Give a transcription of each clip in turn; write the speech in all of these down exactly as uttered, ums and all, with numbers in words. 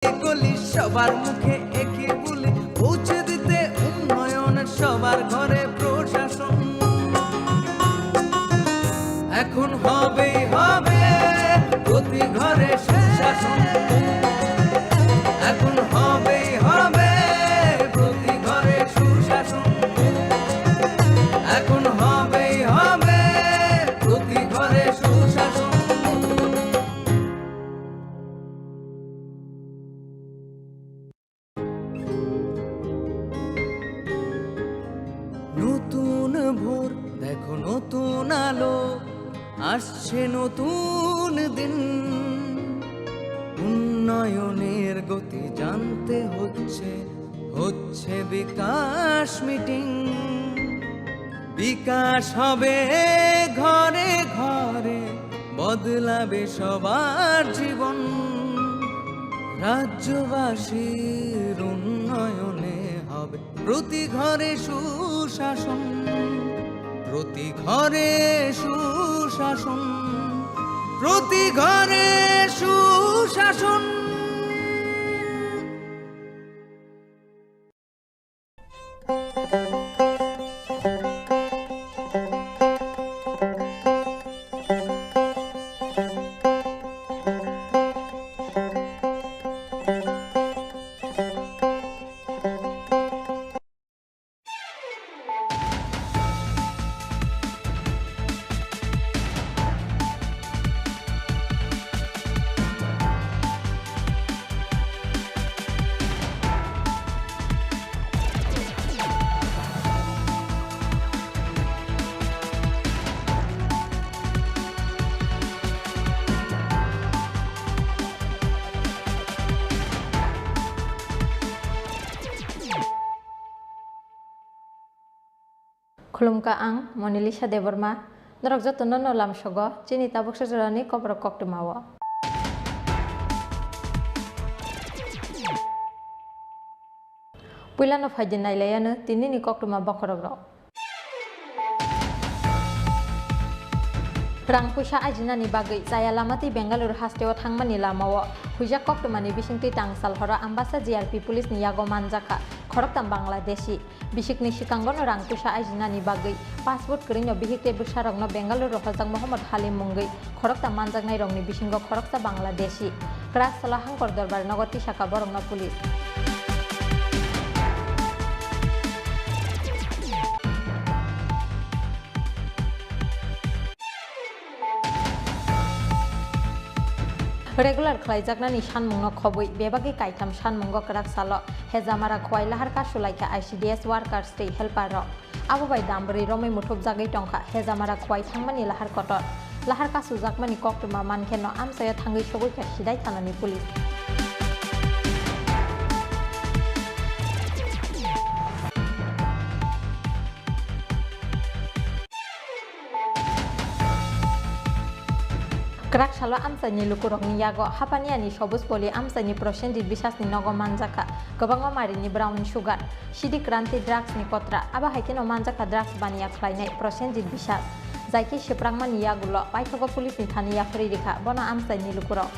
গলি সবার মুখে একই বুলি পৌঁছে দিতে উন্নয়ন সবার ঘরে প্রশাসন। এখন হবেই হবে প্রতি ঘরে সুশাসন। এখন হবেই হবে প্রতি ঘরে সুশাসন। এখন হবেই হবে প্রতি ঘরে সুশাসন। নতুন ভোর, দেখো নতুন আলো, আসছে নতুন দিন। উন্নয়নের গতি জানতে হচ্ছে, হচ্ছে বিকাশ মিটিং। বিকাশ হবে ঘরে ঘরে, বদলাবে সবার জীবন। রাজ্যবাসীর উন্নয়নে হবে প্রতি ঘরে সুশাসন, প্রতি ঘরে সুশাসন, প্রতি ঘরে সুশাসন। Khulumkha, ang Monalisa Debbarma. Norok jotono no lamsogo chini tabuksa jorani kokrok koktwmao. Puilano phaidi nailaiano tinini koktwma bokhorokrok. Rang puisa ajinani bagwi chaya lama tei Bengaluru hasteo thangmani lamao huijak koktwmani bisingtwi tangsal horo Ambasa G R P police ni yago manjakha khoroktham Bangladeshi. Bisikni sikangono rang puisa ajinani bagwi passport kwrwino bihik tei bwsarokno Bengaluru hojak Mohammad Halim mungwi khoroktham manjaknairokni bisingo khoroksa Bangladeshi. Kwrak salo Hangkor Dorbar nogo tisakha borokno police. Regular khlaijaknani sanmungno khobwi bebagwi kaitham sanmungo kwrak salo Hejamara Khowai lahar kasu laikha I C D S workers tei helper rok. Abo bai dam bwrwi romwi muthupjagwi tongkha Hejamara Khowai thangmani lahar kotor. Lahar kasujakmani koktwma mankheno amchaio thangwi sogwikha Sidai thanani police. Kwrak salo amchaini lukurokni yago Hapaniani Sobujpoli amchaini Prosenjit Bisasni nogo manjakha kwbangma marini brown sugar, Sidi Kranti drugs ni kotra, abo hai kheno manjakha drugs baniya khlainai Prosenjit Bisas. Jaikhe swprakmani yagulo paithogo police ni thani yaphari rikha bono amchaini lukurok.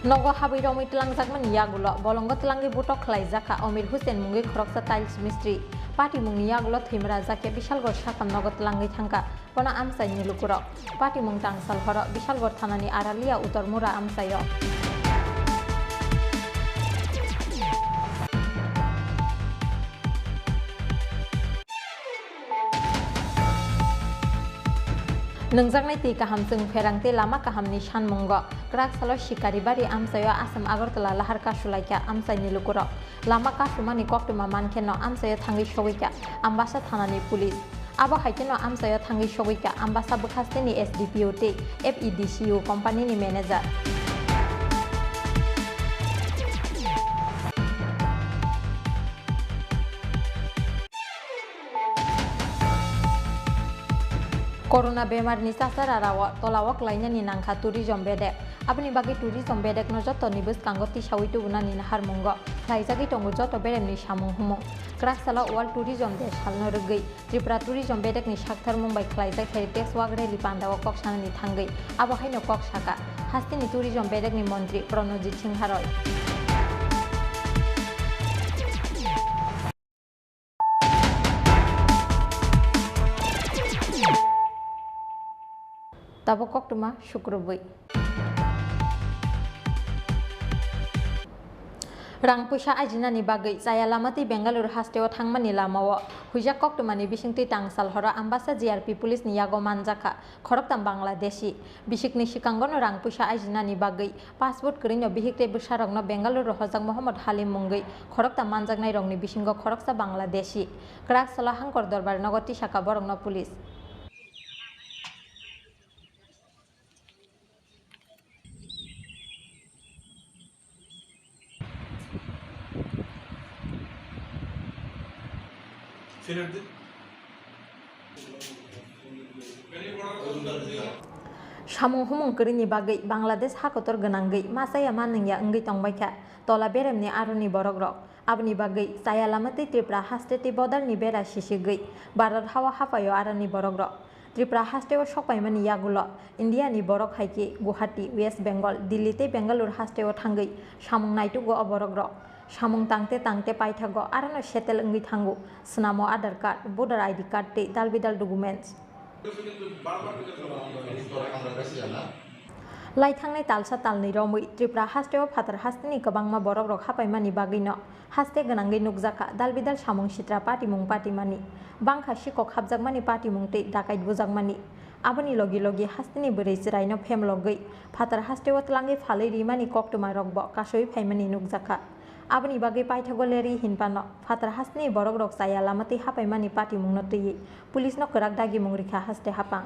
Nogo habwi romwi twlangjakmani yagulo bolongo twlangwi butok khlaijakha Omir Hussain mungwi khoroksa tiles mistri. Patimungni yagulo thwimwra jakhe Bishalgor sakam nogo twlangwi thangkha. Bono amchaini lukurok. Patimung tangsal horo Bishalgor thanani Aralia Uttor Mura amchaio. Nwngjaknai twi kaham chwng pherang tei lama kahamni sanmungo kwrak salo Sikaribari amchaio Assam Agartala lahar kasulaikha amchaini lukurok. Lama kasumani koktwma mankheno amchaio thangwi sogwikha Ambasa thanani police. Abo hai kheno amchaio thangwi sogwikha Ambasa bwkhasteni S D P O tei F E D C O company ni manager. Corona bemarni chasararao tolao klainani nangkha tourism bedek. Aboni bagwi tourism bedekno jotoni bwskango tisawi tubunani naharmungo Khlaijagwi tongo joto beremni samung humung. Kwrak salo World Tourism Day salno rwgwi Tripura Tourism bedekni saktharmung bai khlaijak Heritage Walk Rally pandao kok sanani thangwi abo haino kok saka hasteni tourism bedekni montri Pranojit Singha Roy. Tabuk koktwma sukrubwi. Rang puisa ajinani bagwi chaya lama twi Bengaluru hasteo thangmani lamao huijak koktwmani bisingtwi tangsal horo Ambasa G R P police ni yago manjakha khoroktham Bangladeshi. Bisikni sikangono rang puisa ajinani bagwi passport kwrwino bihik tei bwsarokno Bengaluru hojak Mohammad Halim mungwi khoroktham manjaknairokni bisingo khoroksa Bangladeshi. Kwrak salo Hangkor Dorbar nogo tisaka borokno police. Samung humung kwrwini bagwi Bangladesh hakotor gwnangwi machaya manwngya wngwi tongbaikha tola beremni aroni borokrok. Aboni bagwi chaya lama tei Tripura haste tei bodarni bera sisigwi Bharat hao haphaio aroni borokrok. Tripura hasteo sokpaimani yagulo Indiani borok hai khe Guwahati, West Bengal, Delhi tei Bengaluru hasteo thangwi samung naitugo o borokrok. Samung tangte tangte paithago arono settle wngwi thango, swnamo Aadhaar card, voter I D card tei dalbidal documents. Laithangnai talsa talnwi romwi Tripura hasteo phatar hasteni kwbangma borokrok hapaimani bagwino haste gwnangwi nukjakha dalbidal samung sitra patimung patimani. Bangkha sikok hapjakmani patimung tei dakait bujakmani. Aboni logi logi hasteni bwrwi chwraino phemlogwi phatar hasteo twlangwi phalwi rimani koktwmarokbo kasowi phaimani nukjakha. Aboni bagwi paithago lerwi hinphano phatar hasteni borokrok chaya lama twi hapaimani patimungno twiwi police no kwrak dagimung rikha haste haphang.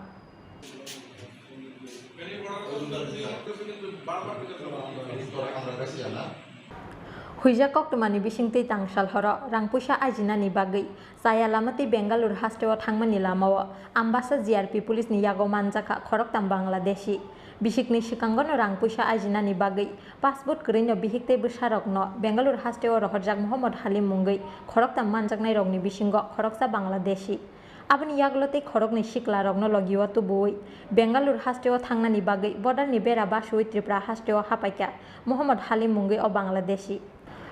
Huijak koktwmani bisingtwi tangsal horo rang puisa ajinani bagwi chaya lama twi Bengaluru hasteo thangmani lamao Ambasa G R P police ni yago manjakha khoroktham Bangladeshi. Bisikni sikangono rang puisa ajinani bagwi passport kwrwino bihik tei bwsarokno Bengaluru hasteo rohorjak Mohammad Halim mungwi khoroktham manjaknairokni bisingo khoroksa Bangladeshi. Aboni yagulo tei khoroknwi siklarokno logio tubuwi Bengaluru hasteo thangnani bagwi bodarni bera basuwi Tripura hasteo hapaikha Mohammad Halim mungwi o Bangladeshi.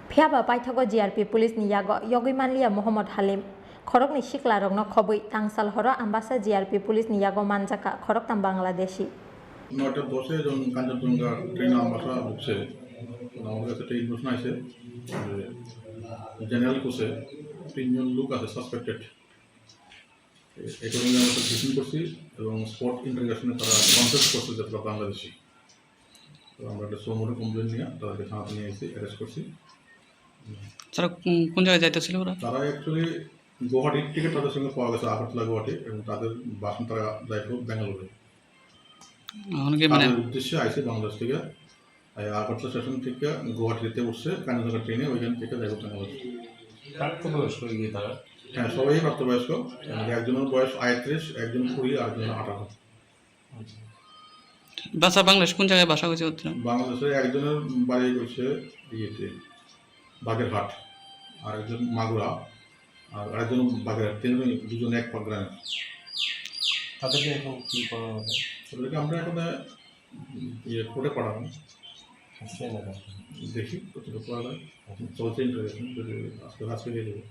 Phiyaba paithago G R P police ni yago yogwi manliya Mohammad Halim. Khoroknwi siklarokno khobwi tangsal horo Ambasa G R P police ni yago manjakha khoroktham Bangladeshi. নয়টা দশে যখন কাঞ্চনজঙ্ঘা ট্রেন আমবাসা ঢুকছে, তখন আমার কাছে একটা ইনফরমেশন আছে যে জেনারেল কোচে তিনজন লোক আছে সাসপেক্টেড। অ্যাকর্ডিংলি আমরা ডিটেইন করছি এবং স্পট ইন্টারোগেশনে তারা কনফেস করছে যে তারা বাংলাদেশি। তো আমরা একটা সোমোটো কমপ্লেন নিয়ে তাদেরকে থানাতে নিয়ে এসে অ্যারেস্ট করছি। তারা কোন, কোন জায়গায় যাইতেছিল ওরা? তারা অ্যাকচুয়ালি গুয়াহাটির টিকিট তাদের সঙ্গে পাওয়া গেছে আগরতলা গুয়াহাটি, এবং তাদের বাসন তারা যাইতো বেঙ্গালুরু। এখন কি মানে তাদের উদ্দেশ্যে আইছে বাংলাদেশ থেকে। এই আগরতলা স্টেশন থেকে গুয়াহাটিতে উঠছে কাঞ্চনজঙ্ঘা ট্রেনে, ওইখান থেকে যাইতো বেঙ্গালুরু। প্রাপ্তবয়স্ক গিয়ে তারা? হ্যাঁ, সবাই প্রাপ্তবয়স্ক। একজনের বয়স আটত্রিশ, একজন কুড়ি, আর একজন আঠারো। বাসা বাংলাদেশ কোন জায়গায় বাসা হয়েছে ওদের? বাংলাদেশে একজনের বাড়ি হচ্ছে ইয়েতে, বাগেরহাট, আর একজন মাগুরা, আর আরেকজন বাগেরহাট, তিনজন, দুজন এক পাক গ্রামে। তাদেরকে এখন কি করা হবে? ওদেরকে আমরা এখন, উম, ইয়ে, কোর্টে পাঠাবো। আজকে না কালকে? দেখি কতটুকু করা যায়। চলছে ইন্টারোগেশন, যদি আজকে, আজকে হয়ে যাবে।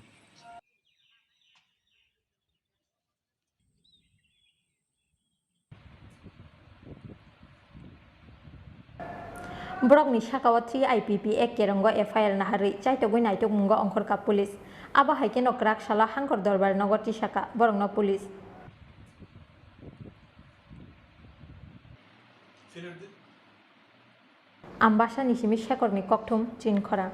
Borokni sakao three I P P Act kerongo F I R naharwi chaitogwi naitokmungo ongkhorkha police. Abo hai kheno kwrak salo Hangkor Dorbar nogo tisakha borokno police. Ambasani simi Shekhorni kokthum chinkhorang.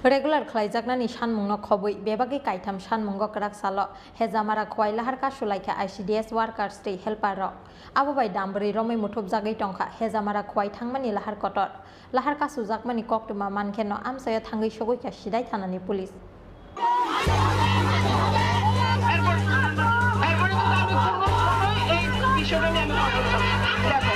Regular khlaijaknani sanmungno khobwi bebagwi kaitham sanmungo kwrak salo Hejamara Khowai lahar kasulaikha I C D S workers tei helper rok. Abo bai dambwrwi romwi muthupjagwi tongkha Hejamara Khowai thangmani lahar kotor. Lahar kasujakmani koktwma mankheno amchaio thangwi sogwikha Sidai thanani police. এরপরে কিন্তু আমি কোনো সময় এই বিষয়টা নিয়ে আমি কথা বলতাম না। দেখো।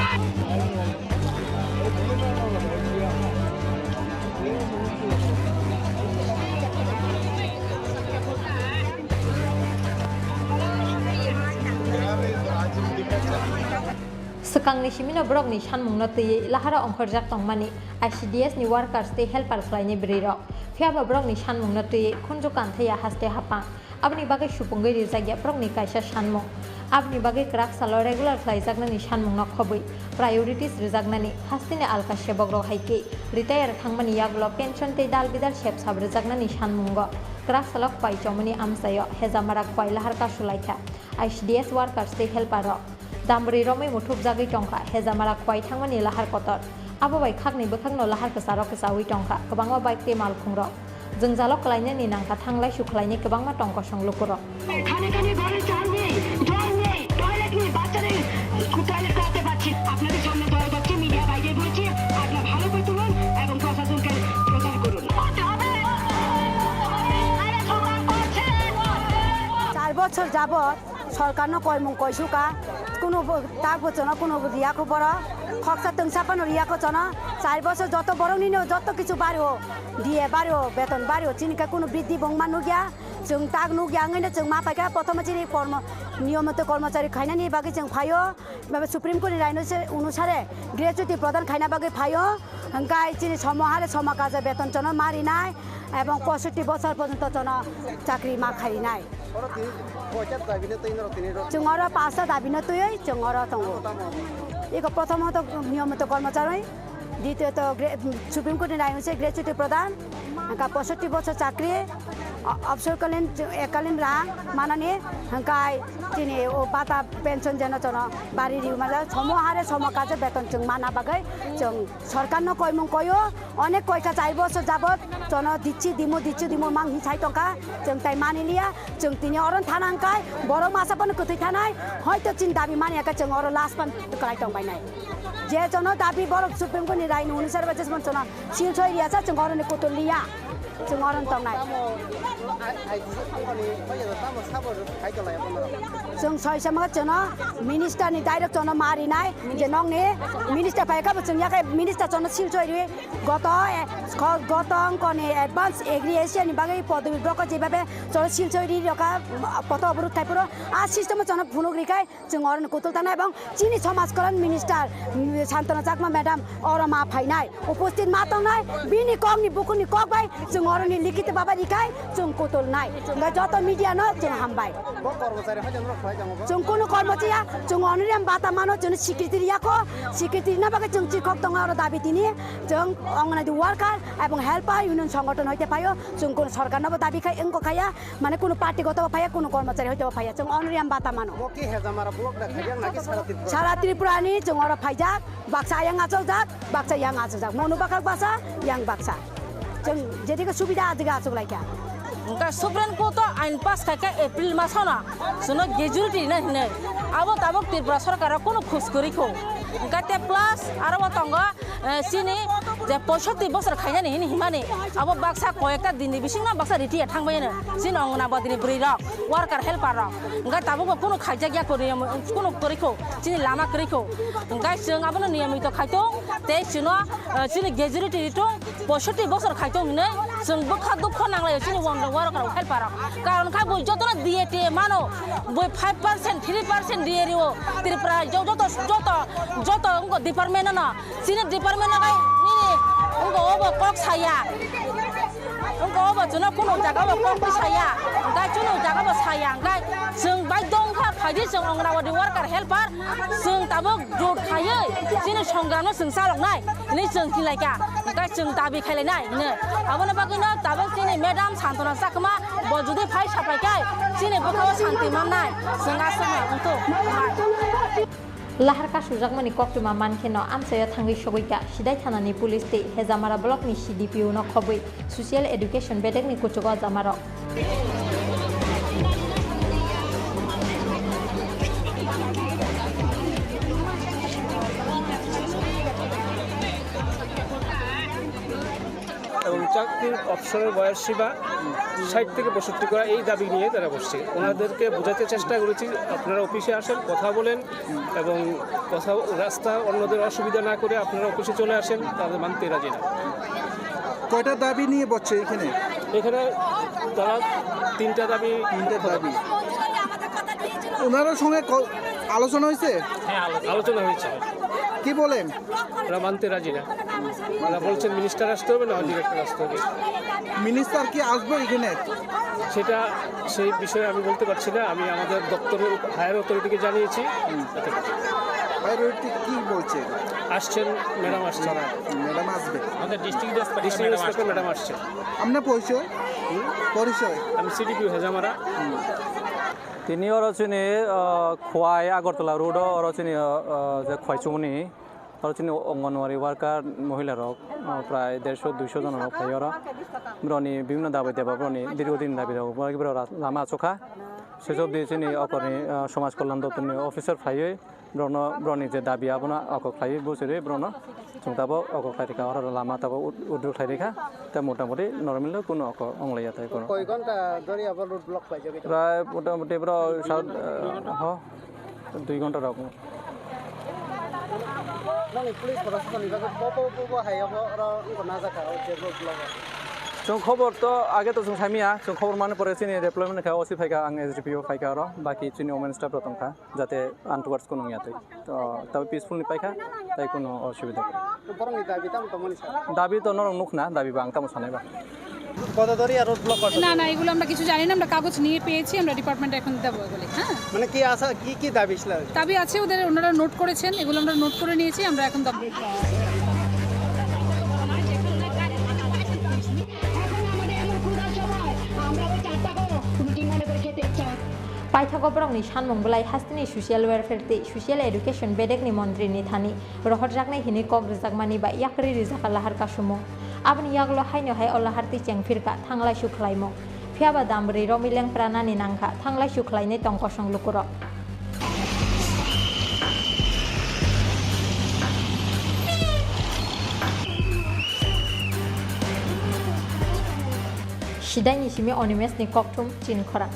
Kangni simino borokni sanmungno twiwi laharo ongkhorjak tongmani I C D S ni workers tei helper khlainai bwrwirok. Phiyaba borokni sanmungno twiwi khunju kanthaiya haste hapang. Aboni bagwi supungwi rijakya borokni kaisa sanmung. Aboni bagwi kwrak salo regular khlaijaknani sanmungno khobwi priorities rwjaknani hasteni alka sebokrok hai khe retire thangmani yagulo pension tei dal bidal sep sap rwjaknani sanmungo kwrak salo kwpai chomoni amchaio Hejamara kwpai lahar kasu laikha I C D S workers tei helper rok. Dambrwi romwi muthubjagwi tongkha Hejamara kwpai thangmani lahar kotor. Abo bai khakni bwkhakno lahar kwcharo kwchawi tongkha kwbangma bike tei malkhungrok. Jwngjalo kwlainani nangkha thanglai sukhlainai kwbangma tong kosong lukurok. খানে খানে ঘরে চাল নেই, জল নেই, টয়লেট নেই, বাচ্চাদের টয়লেট করাতে পারছি না। আপনাদের সামনে দয়া করছি, মিডিয়া বাইরে বলছি, আপনারা ভালো করে তুলুন এবং প্রশাসনকে প্রচার করুন। চার বছর যাবত সরকারনো কয় মুং কয় সুকা, কোনো ব-, তা বচনো কোনো রিয়া খবর, খকসা তংসা পানো রিয়া খচনো, চার বছর যত বড় নিনো যত কিছু বাড়িও, ডিএ বাড়িও, বেতন বাড়িও, চিনিকা কোনো বৃদ্ধি বংমা নুগিয়া, চুং তাক নুগিয়া, আঙাইনো চুং মা পাইকা, প্রথমে চিনি কর্ম, নিয়মিত কর্মচারী খাইনানি বাকি চুং ফাইও, এভাবে সুপ্রিম কোর্টনি রায় অনুসারে, অনুসারে গ্র্যাচুইটি প্রদান খাইনা বাকি ফাইও, হংকাই চিনি সমহারে সমকাজে বেতন চনো মারিনাই, এবং পঁয়ষট্টি বছর পর্যন্ত চনো চাকরি মা খাইনাই। Oro tini koita dabi no twi norok tini rw? Chwng oro pasta dabi no twiwi chwng oro tongo. Tamo, tamo? Iko prothomot niyomito kormochari, ditiyoto gre-, Supreme Court ni rayo se gratuity pradhan, hwnkha poisotti bochor chakri, o-, obsorkalin, ekalin rang manani, hwnkha chini o bata pension jeno chono bari riyo mala, somo hare somo kaje beton chwng mana bagwi chwng sorkar no koimung koyo. Onek koikha chai bosor jabot, chono dichi dimo, dichi dimo mang hi sai tongkha, chwng tai mani liya, chwng tini oro thana hwnkhe, borok masa phano kwthwi thanai, hoito chini dabi mani hwnkhe chwng oro last pan kwlai tong bainai. Je chono dabi borok Supreme Court ni rai ni unusar bache chono sil soi riya sa, chwng oro ni kutul liya, chwng oro tongnai. Tamo, I-, I D C company, hoya tamo sabo khai kwlai bono. Chwng soi sama chono minister ni direct chono ma rinai, je nokni minister phai kha bo chwng yakhai minister chono sil soi ri. Goto, eh, kho-, goto wngkoni advance agri Asia ni bagwi podobi broko jebabe choro silchoi ri rokha, poto oborot khai phuru a system o chono phunuk rikhai chwng oroni kutul tana ebong chini somaj kolon minister, mm, Santana Chakma madam oro ma phainai, uposthit ma tongnai, bini kokni bukurni kok bai chwng oroni likhito baba rikhai chwng kutul nai. Hwnkhe joto media no chwng hambai. Bo kormochari hoijaknai rok phai tongo bo? Chwng kunu kormochari ya, chwng honorarium bata mano, chwngno sikriti riya kho, sikriti rina bagwi chwng chikhok tongo oro dabi tini, chwng Anganwadi worker ebong helper union songothon hoite phaio, chwng kunu sorkarno bo dabi khai wngkha khaya, mane kunu party goto bo phaiya, kunu kormochari hoite bo phaiya, chwng honorarium bata mano. Bo ki Hejamara block da khaijaknai ki sara Tripura? Sara Tripura ni chwng oro phaijak, baksa ayang acholjak, baksa yang acholjak, monu bakhak baksa, yang baksa. Chwng jedike subida adike achuk laikha. Hwnkhe Supreme Court o ain pass khaikha April masono, chwngno gratuity rina hinwi. Abo tabuk Tripura sorkaro kunu khus kwrwi kho. Hwnkhe te plus aro bo tongo, eh, chini je poisotti bosor khainani hini himani, abo baksa koyekta dinni bisingno baksa retire thangbaiyano. Chini Anganwadi ni bwrwi rok, worker helper rok. Hwnkhe tabuk bo kunu khaijak ya kwrwi, kunu kwrwi kho, chini lama kwrwi kho. Hwnkhe chwng abono niyomito khaitong, tei chwngno, eh, chini gratuity ritong. Poisotti bosor khaitong hinwi chwng bwkha dukho nanglaio chini wang waro karo helper rok. Karon kha bo jotono D A T A mano, bo five percent, three percent D A rio. Tripura jo-, joto, joto, joto wngko department no. Chini department no kai nini wngko obo kok saya. Wngko obo chwngno kunu jaga bo kok bai saya. Hwnkhe chini jaga bo saya. Hwnkhe chwng bai dongkha phaidi chwng Anganwadi worker helper. Chwng tabuk jot khaiwi chini songramno chwng chaloknai hinwi chwng khlaikha, hwnkhe chwng dabi khailainai hinwi. Aboni bagwino tabuk chini madam Santana Chakma bo jodi phai saphaikhai chini bwkhao santi mannai, chwng aswkno wngthok. Lahar kasujakmani koktwma mankheno amchaio thangwi sogwikha Sidai thanani police tei Hejamara blockni C D P O no khobwi social education bedekni kuchugo jamarok. এবং চাকরির অবসরের বয়স সীমা ষাট থেকে পঁয়ষট্টি করা, এই দাবি নিয়ে তারা বসছে। ওনাদেরকে বোঝাতে চেষ্টা করেছি, আপনারা অফিসে আসেন, কথা বলেন, এবং কোথাও রাস্তা অন্যদের অসুবিধা না করে আপনারা অফিসে চলে আসেন, তারা মানতে রাজি না। কয়টা দাবি নিয়ে বসছে এখানে? এখানে তারা তিনটা দাবি। তিনটা দাবি। ওনারা সঙ্গে ক-, আলোচনা হয়েছে? হ্যাঁ, আলোচনা। আলোচনা হয়েছে। কি বলেন? ওরা মানতে রাজি না। ওরা বলছেন মিনিস্টার আসতে হবে, না ডিরেক্টর আসতে হবে। মিনিস্টার কি আসবে এখানে? সেটা, সেই বিষয়ে আমি বলতে পারছি না। আমি আমাদের দপ্তরের হায়ার অথরিটিকে জানিয়েছি। হুম। এতটুকু। হায়ার অথরিটি কি বলছে? আসছেন, ম্যাডাম আসছেন। ম্যাডাম, ম্যাডাম আসবে। আমাদের district inspector district madam inspector আসছেন। ম্যাডাম আসছেন। আপনার পরিচয়? পরিচয়? আমি সিডিপিও হেজামারা। হুম। Tini oro chini, ah, Khwai Agartala road o oro chini, ah, ah, je Khwai Chumuni, oro chini Anganwadi worker mohila rok, ah, prai dershok duishok jon rok phai oro. Boroni bibhinno dabi deba boroni dirgho din dabi deba borok borok lama achukha. Sesok di chini okorni, ah, Somaj Kalyan Doptorni officer phaiwi borokno borokni je dabi abono okok khlaiwi bujirwi borokno chwng tabuk okok khlai rikha, oro lama tabuk ud-, udruk khlai rikha, tei motamoti normal no kunu okok wnglaiya tei borok. Koi ghonta dhori abo road block paijagwi tongo? Prai motamoti borok sat, eh, ho, dui ghonta rok. Nokni police proshasonni bagwi bo, bo, bo, bo hai abo oro wngkha najak kha o je road block o. Chwng khobor to age to chwng saimanya, chwng khobor mani pore chini deployment kha, O C phaikha, ang S D P O phaikha oro, baki chini women staff rok tongkha. Jate untoward kunu wngya twi. To, tabo peaceful ni paikha, tai kunu osubida kwrwi. Borokni dabi tamo tongmani sir? Dabi to norok nukhna, dabi ba ang tamo sanai ba. কত ধরে আর road block করছে? না, না, এগুলো আমরা কিছু জানি না, আমরা কাগজ নিয়ে পেয়েছি, আমরা ডিপার্টমেন্টে এখন দেবো এগুলি, হ্যাঁ। মানে কি আশা, কি কি দাবি ছিল? দাবি আছে ওদের, ওনারা নোট করেছেন, এগুলো আমরা নোট করে নিয়েছি, আমরা এখন দেবো। এখন আমাদের এমন ক্ষুধার সময়, আমরা ওই চারটা করে রুটি মনে করে খেতে ইচ্ছা হয়। Paithago borokni sanmung bwlai hasteni social welfare tei social education bedekni montrini thani rohorjaknai hinwi kok rwjakmani bai yakri rijak kha lahar kasumung. Aboni yagulo haino hai o lahar twi chengphirkha thanglaisu khlaimung. Phiyaba dambrwi romwi lengpra nani nangkha thanglaisu khlainai tong kosong lukurok. Sidaini simi Onimesni kokthum chinkhorang.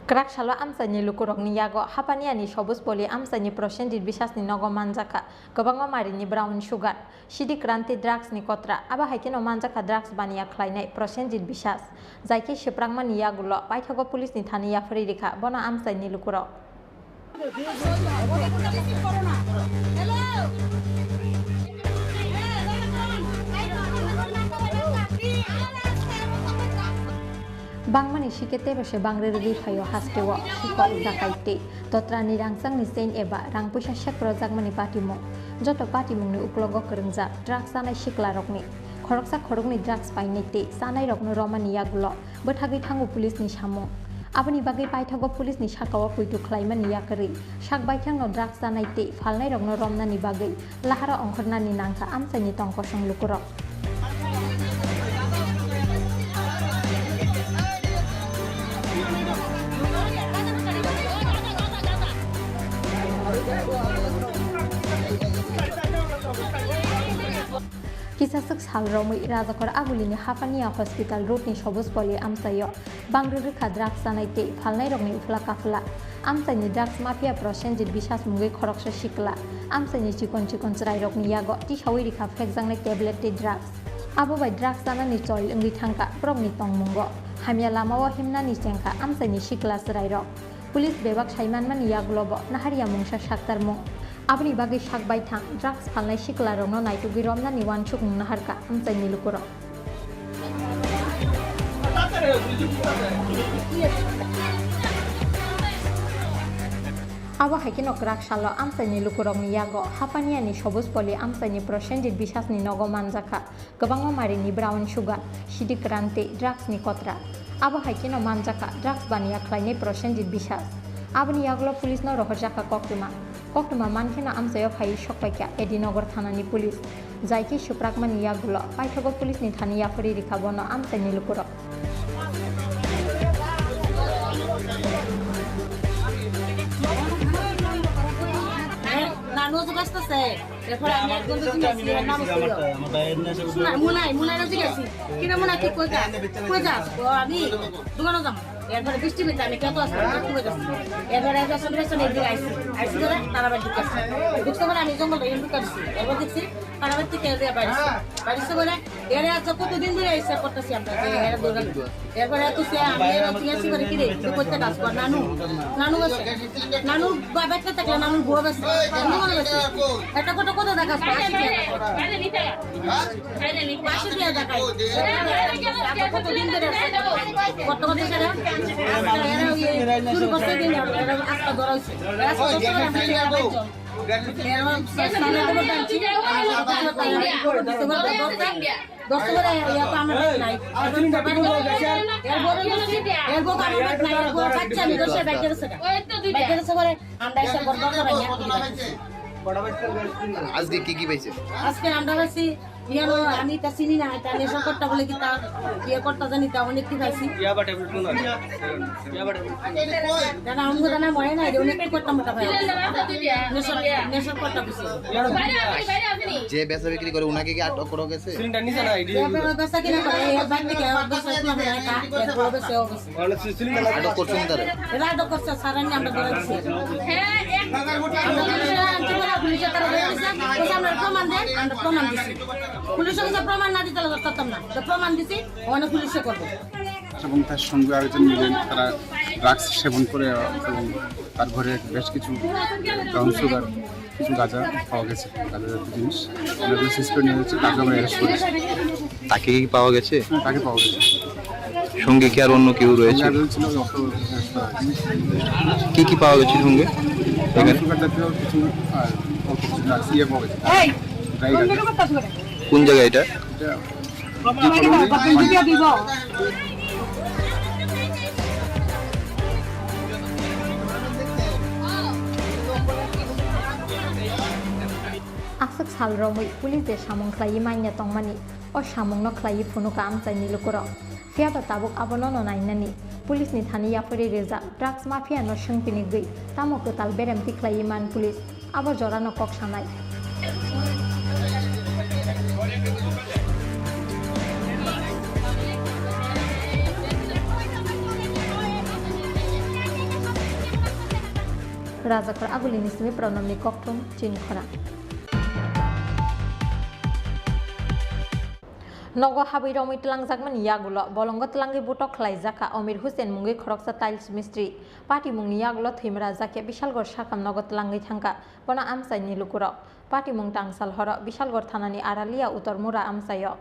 Kwrak salo amchaini lukurokni yago Hapaniani Sobus Poli amchaini Prosenjit Bisasni nogo manjakha kwbangma marini brown sugar, Sidi Kranti drugsni kotra. Abo hai kheno manjakha drugs baniya khlainai Prosenjit Bisas. Jaikhe swprakmani yagulo paithago police ni thani yapharwi rikha bono amchaini lukurok. Bangmani sikhe teibo se bangri rwgwi phaio hasteo, sikok, dakai tei totrani rangchakni chain eba rang puisa sek rwjakmani patimung. Joto patimungni uklogo kwrwngjak drugs chanai siklarokni. Khoroksa khoroknwi drugs painai tei chanairokno romani yagulo bwthagwi thango police ni samung. Aboni bagwi paithago police ni sakao poito khlaimani yakarwi sak baithangno drugs chanai tei phalnairokno romnani bagwi lahara ongkhornani nangkha amchaini tong kosong lukurok. Kisaswk sal romwi Rajakhor Agulini Hapania Hospital Road ni Sobus Poli amchaio bangri rwkha drugs chanai tei phalnairokni uphla kaphla. Amchaini drugs mafia Prosenjit Bisas mungwi khoroksa sikla amchaini chikon chikon chwrairokni yago tisaui rikha phekjaknai tablet tei drugs. Abo bai drugs chanani choil wngwi thangkha borokni tongmungo. Hamya lamao himnani chengkha amchaini sikla chwrairok. Police bebak saimanmani yagulobo naharya mungsa saktarmung. Aboni bagwi sak baithang drugs phalnai siklarokno naitugwi romnani uansukmung naharkha amchaini lukurok. Abo hai kheno kwrak salo amchaini lukurokni yago Hapaniani Sobus Poli amchaini Prosenjit Bisasni nogo manjakha. Kwbangma marini brown sugar, sidik ran tei drugs ni kotra. Abo hai kheno manjakha drugs baniya khlainai Prosenjit Bisas. Aboni yagulo police no rohorjakha koktwma. Koktwma mankheno amchaio phaiwi sokpaikha A D Nagar thanani police. Jaikhe swprakmani yagulo paithago police ni thani yapharwi rikha bono amchaini lukurok. এরপরে আমি একজনকে জিজ্ঞেস করি, নাম ছিল। শোনা, মুনাই, মুনাইরে জিজ্ঞেস করি। কিরে মুনাই, তুই কই যাস? কই যাস? ও, আমি দোকানে যাবো। এরপরে বৃষ্টি হইতে আমি কত আসলাম, একটু হয়ে যাচ্ছে। এরপরে একজন সন্ধ্যার সময় এদিকে আইসি, আইসি ধরে তারাবাড়ি ঢুকে আসছে। ঢুকতে পারে আমি জঙ্গল হয়ে ঢুকে আসছি। এরপর দেখছি তারাবাড়ি থেকে এদিকে বাড়ি আসছে। বাড়ি আসছে বলে, এরা আজ কতদিন ধরে এসে করতেছি আমরা, যে এরা দৌড়ানি। এরপরে এত সে আমি এরা জিজ্ঞাসা করে, "কি রে, তুই করতে কাজ কর?" নানু, নানু গেছে। নানু বা ব্যস্ত থাকলে নানুর বউ গেছে। বন্ধু মনে গেছে। একটা কত কত দেখা আসছে, আশি টাকা। পাঁচশো টাকা দেখাই। কতদিন ধরে আছে? বর্তমানে সেটা এরা ওই শুরু করছে দিন, এরা আজকে ধরা হয়েছে। এরা কত বছর আছে? এরা একজন। এরা সারা জীবন টানছি। দশ বছর ইয়া তো আমার নাই। এর বউ, এর বউ আমার নাই, এর বউ বাচ্চা আমি দশে বাইকে গেছে। বাইকে গেছে বলে আমরা এসে বড় বড় করে নিয়ে আসি। আজকে কি কি পাইছে? আজকে আমরা পাইছি, ইয়ে, আমি তা চিনি না, এটা নেশা করতে বলে কি তা, ইয়ে করতে জানি তা, অনেক কি পাইছি। ইয়াবা ট্যাবলেট কোন আছে? ইয়াবা ট্যাবলেট। জানা, আমি জানা মনে নাই, অনেক কি করতাম ওটা ভাই। নেশা, নেশা করতে বসে। যে বেচা বিক্রি করে ওনাকে কি আটক করা গেছে? সিলিন্ডার নিচে না, এটি। এ বেচা কিনা করে, এ বাইরে থেকে, এ বেচা কিনা করে, এ বেচা, এ বেচা। আটক করছেন তারা? এরা আটক করছে, স্যার, আমি আমরা ধরে দিচ্ছি। আমরা পুলিশে আনতে বলে, পুলিশে তারা ধরে দিচ্ছে, বলছে, "আপনারা প্রমাণ দেন", আমরা প্রমাণ দিচ্ছি। পুলিশে বলছে, "প্রমাণ না দিতে হলে ধরতাম না।" তো প্রমাণ দিছি, ওখানে পুলিশে করবো। এবং তার সঙ্গে আরেকজন মিলে তারা ড্রাগস সেবন করে এবং তার ঘরে বেশ কিছু ব্রাউন সুগার, কিছু গাঁজা পাওয়া গেছে, গাঁজা জাতীয় জিনিস। আমরা এগুলো সিজ করে নিয়ে যাচ্ছি, তাকে আমরা অ্যারেস্ট করেছি। তাকে কি পাওয়া গেছে? হ্যাঁ, তাকে পাওয়া গেছে। সঙ্গে কি আর অন্য কেউ রয়েছে? সঙ্গে আরও ছিল, অত ব্যস্ত আছে। কি কি পাওয়া গেছে সঙ্গে? এখানে? সুগার জাতীয় কিছু আর অল্প কিছু ড্রাগস ইয়ে পাওয়া গেছে। ড্রাই গাঁজা। কোন জায়গা এটা? এটা Aswk sal romwi police de samung khlaiwi manya tongmani, o samungno khlaiwi phunuka amchaini lukurok. Phiyaba tabuk abono no nainani. Police ni thani yapharwi rijak drugs mafia no swngpini gwi tamo kwtal beremti khlaiwi man police. Abo jorano kok sanai. Rajakhor Agulini simi Pranamni kokthum Chini khorang. Nogo habwi romwi twlangjakmani yagulo bolongo twlangwi butok khlaijak kha Omir Hussain mungwi khoroksa tiles mistri. Patimungni yagulo thwimra jakhe Bishalgor sakam nogo twlangwi thangkha. Bono amchaini lukurok. Patimung tangsal horo Bishalgor thanani Aralia Utor Mura amchaio.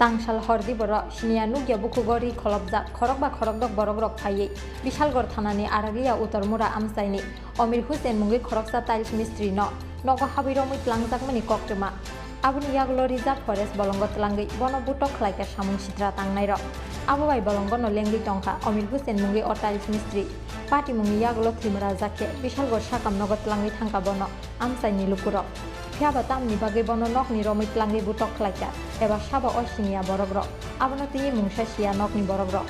Tangsal hordi borok siniya nukya bukhugo ri kholopjak khorokba khorokdok borokrok phaiwi Bishalgor thanani Aralia Utor Mura amchaini Omir Hussain mungwi khoroksa tiles mistri no nogo habwi romwi twlangjakmani koktwma. Aboni yagulo Reserve Forest bolongo twlangwi bono butok khlaikha samung sitra tangnairok. Abo bai bolongono lengwi tongkha Omir Hussain mungwi o tiles mistri. Patimungni yagulo thwimra jakhe Bishalgor sakam nogo twlangwi thangkha bono amchaini lukurok. Phiyaba tamni bagwi bono nokni romwi twlangwi butok khlaikha eba sabo o siniya borokrok. Abono twiwi mungsa siya nokni borokrok.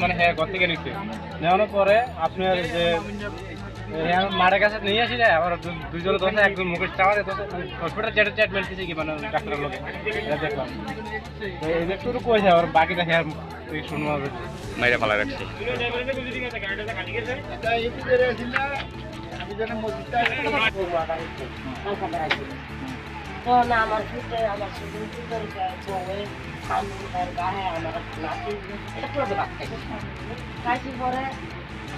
মানে হ্যাঁ, ঘর থেকে নিচ্ছে। নেওয়ানোর পরে আপনার যে, এ, আমার মাঠের কাছে নিয়ে আসি যায়, আবার দু-, দুইজনে ধরছে, একজন মুখে চাওয়া যায়, ধরছে, হসপিটাল যেটা ট্রিটমেন্ট দিছে কি, মানে, ডাক্তারের লোকে, এটা দেখলাম। তো এই যে শুরু করেছে, আবার বাকি দেখে আর তুই শুনবো হবে। মাইরা ফালা রাখছে। তখন আমার পুতে, আমার শ্বশুর পুতের বউয়ে, আমি, তার গায়ে আমার নাতি, একটা করে ভাত খাইছি। খাইছি পরে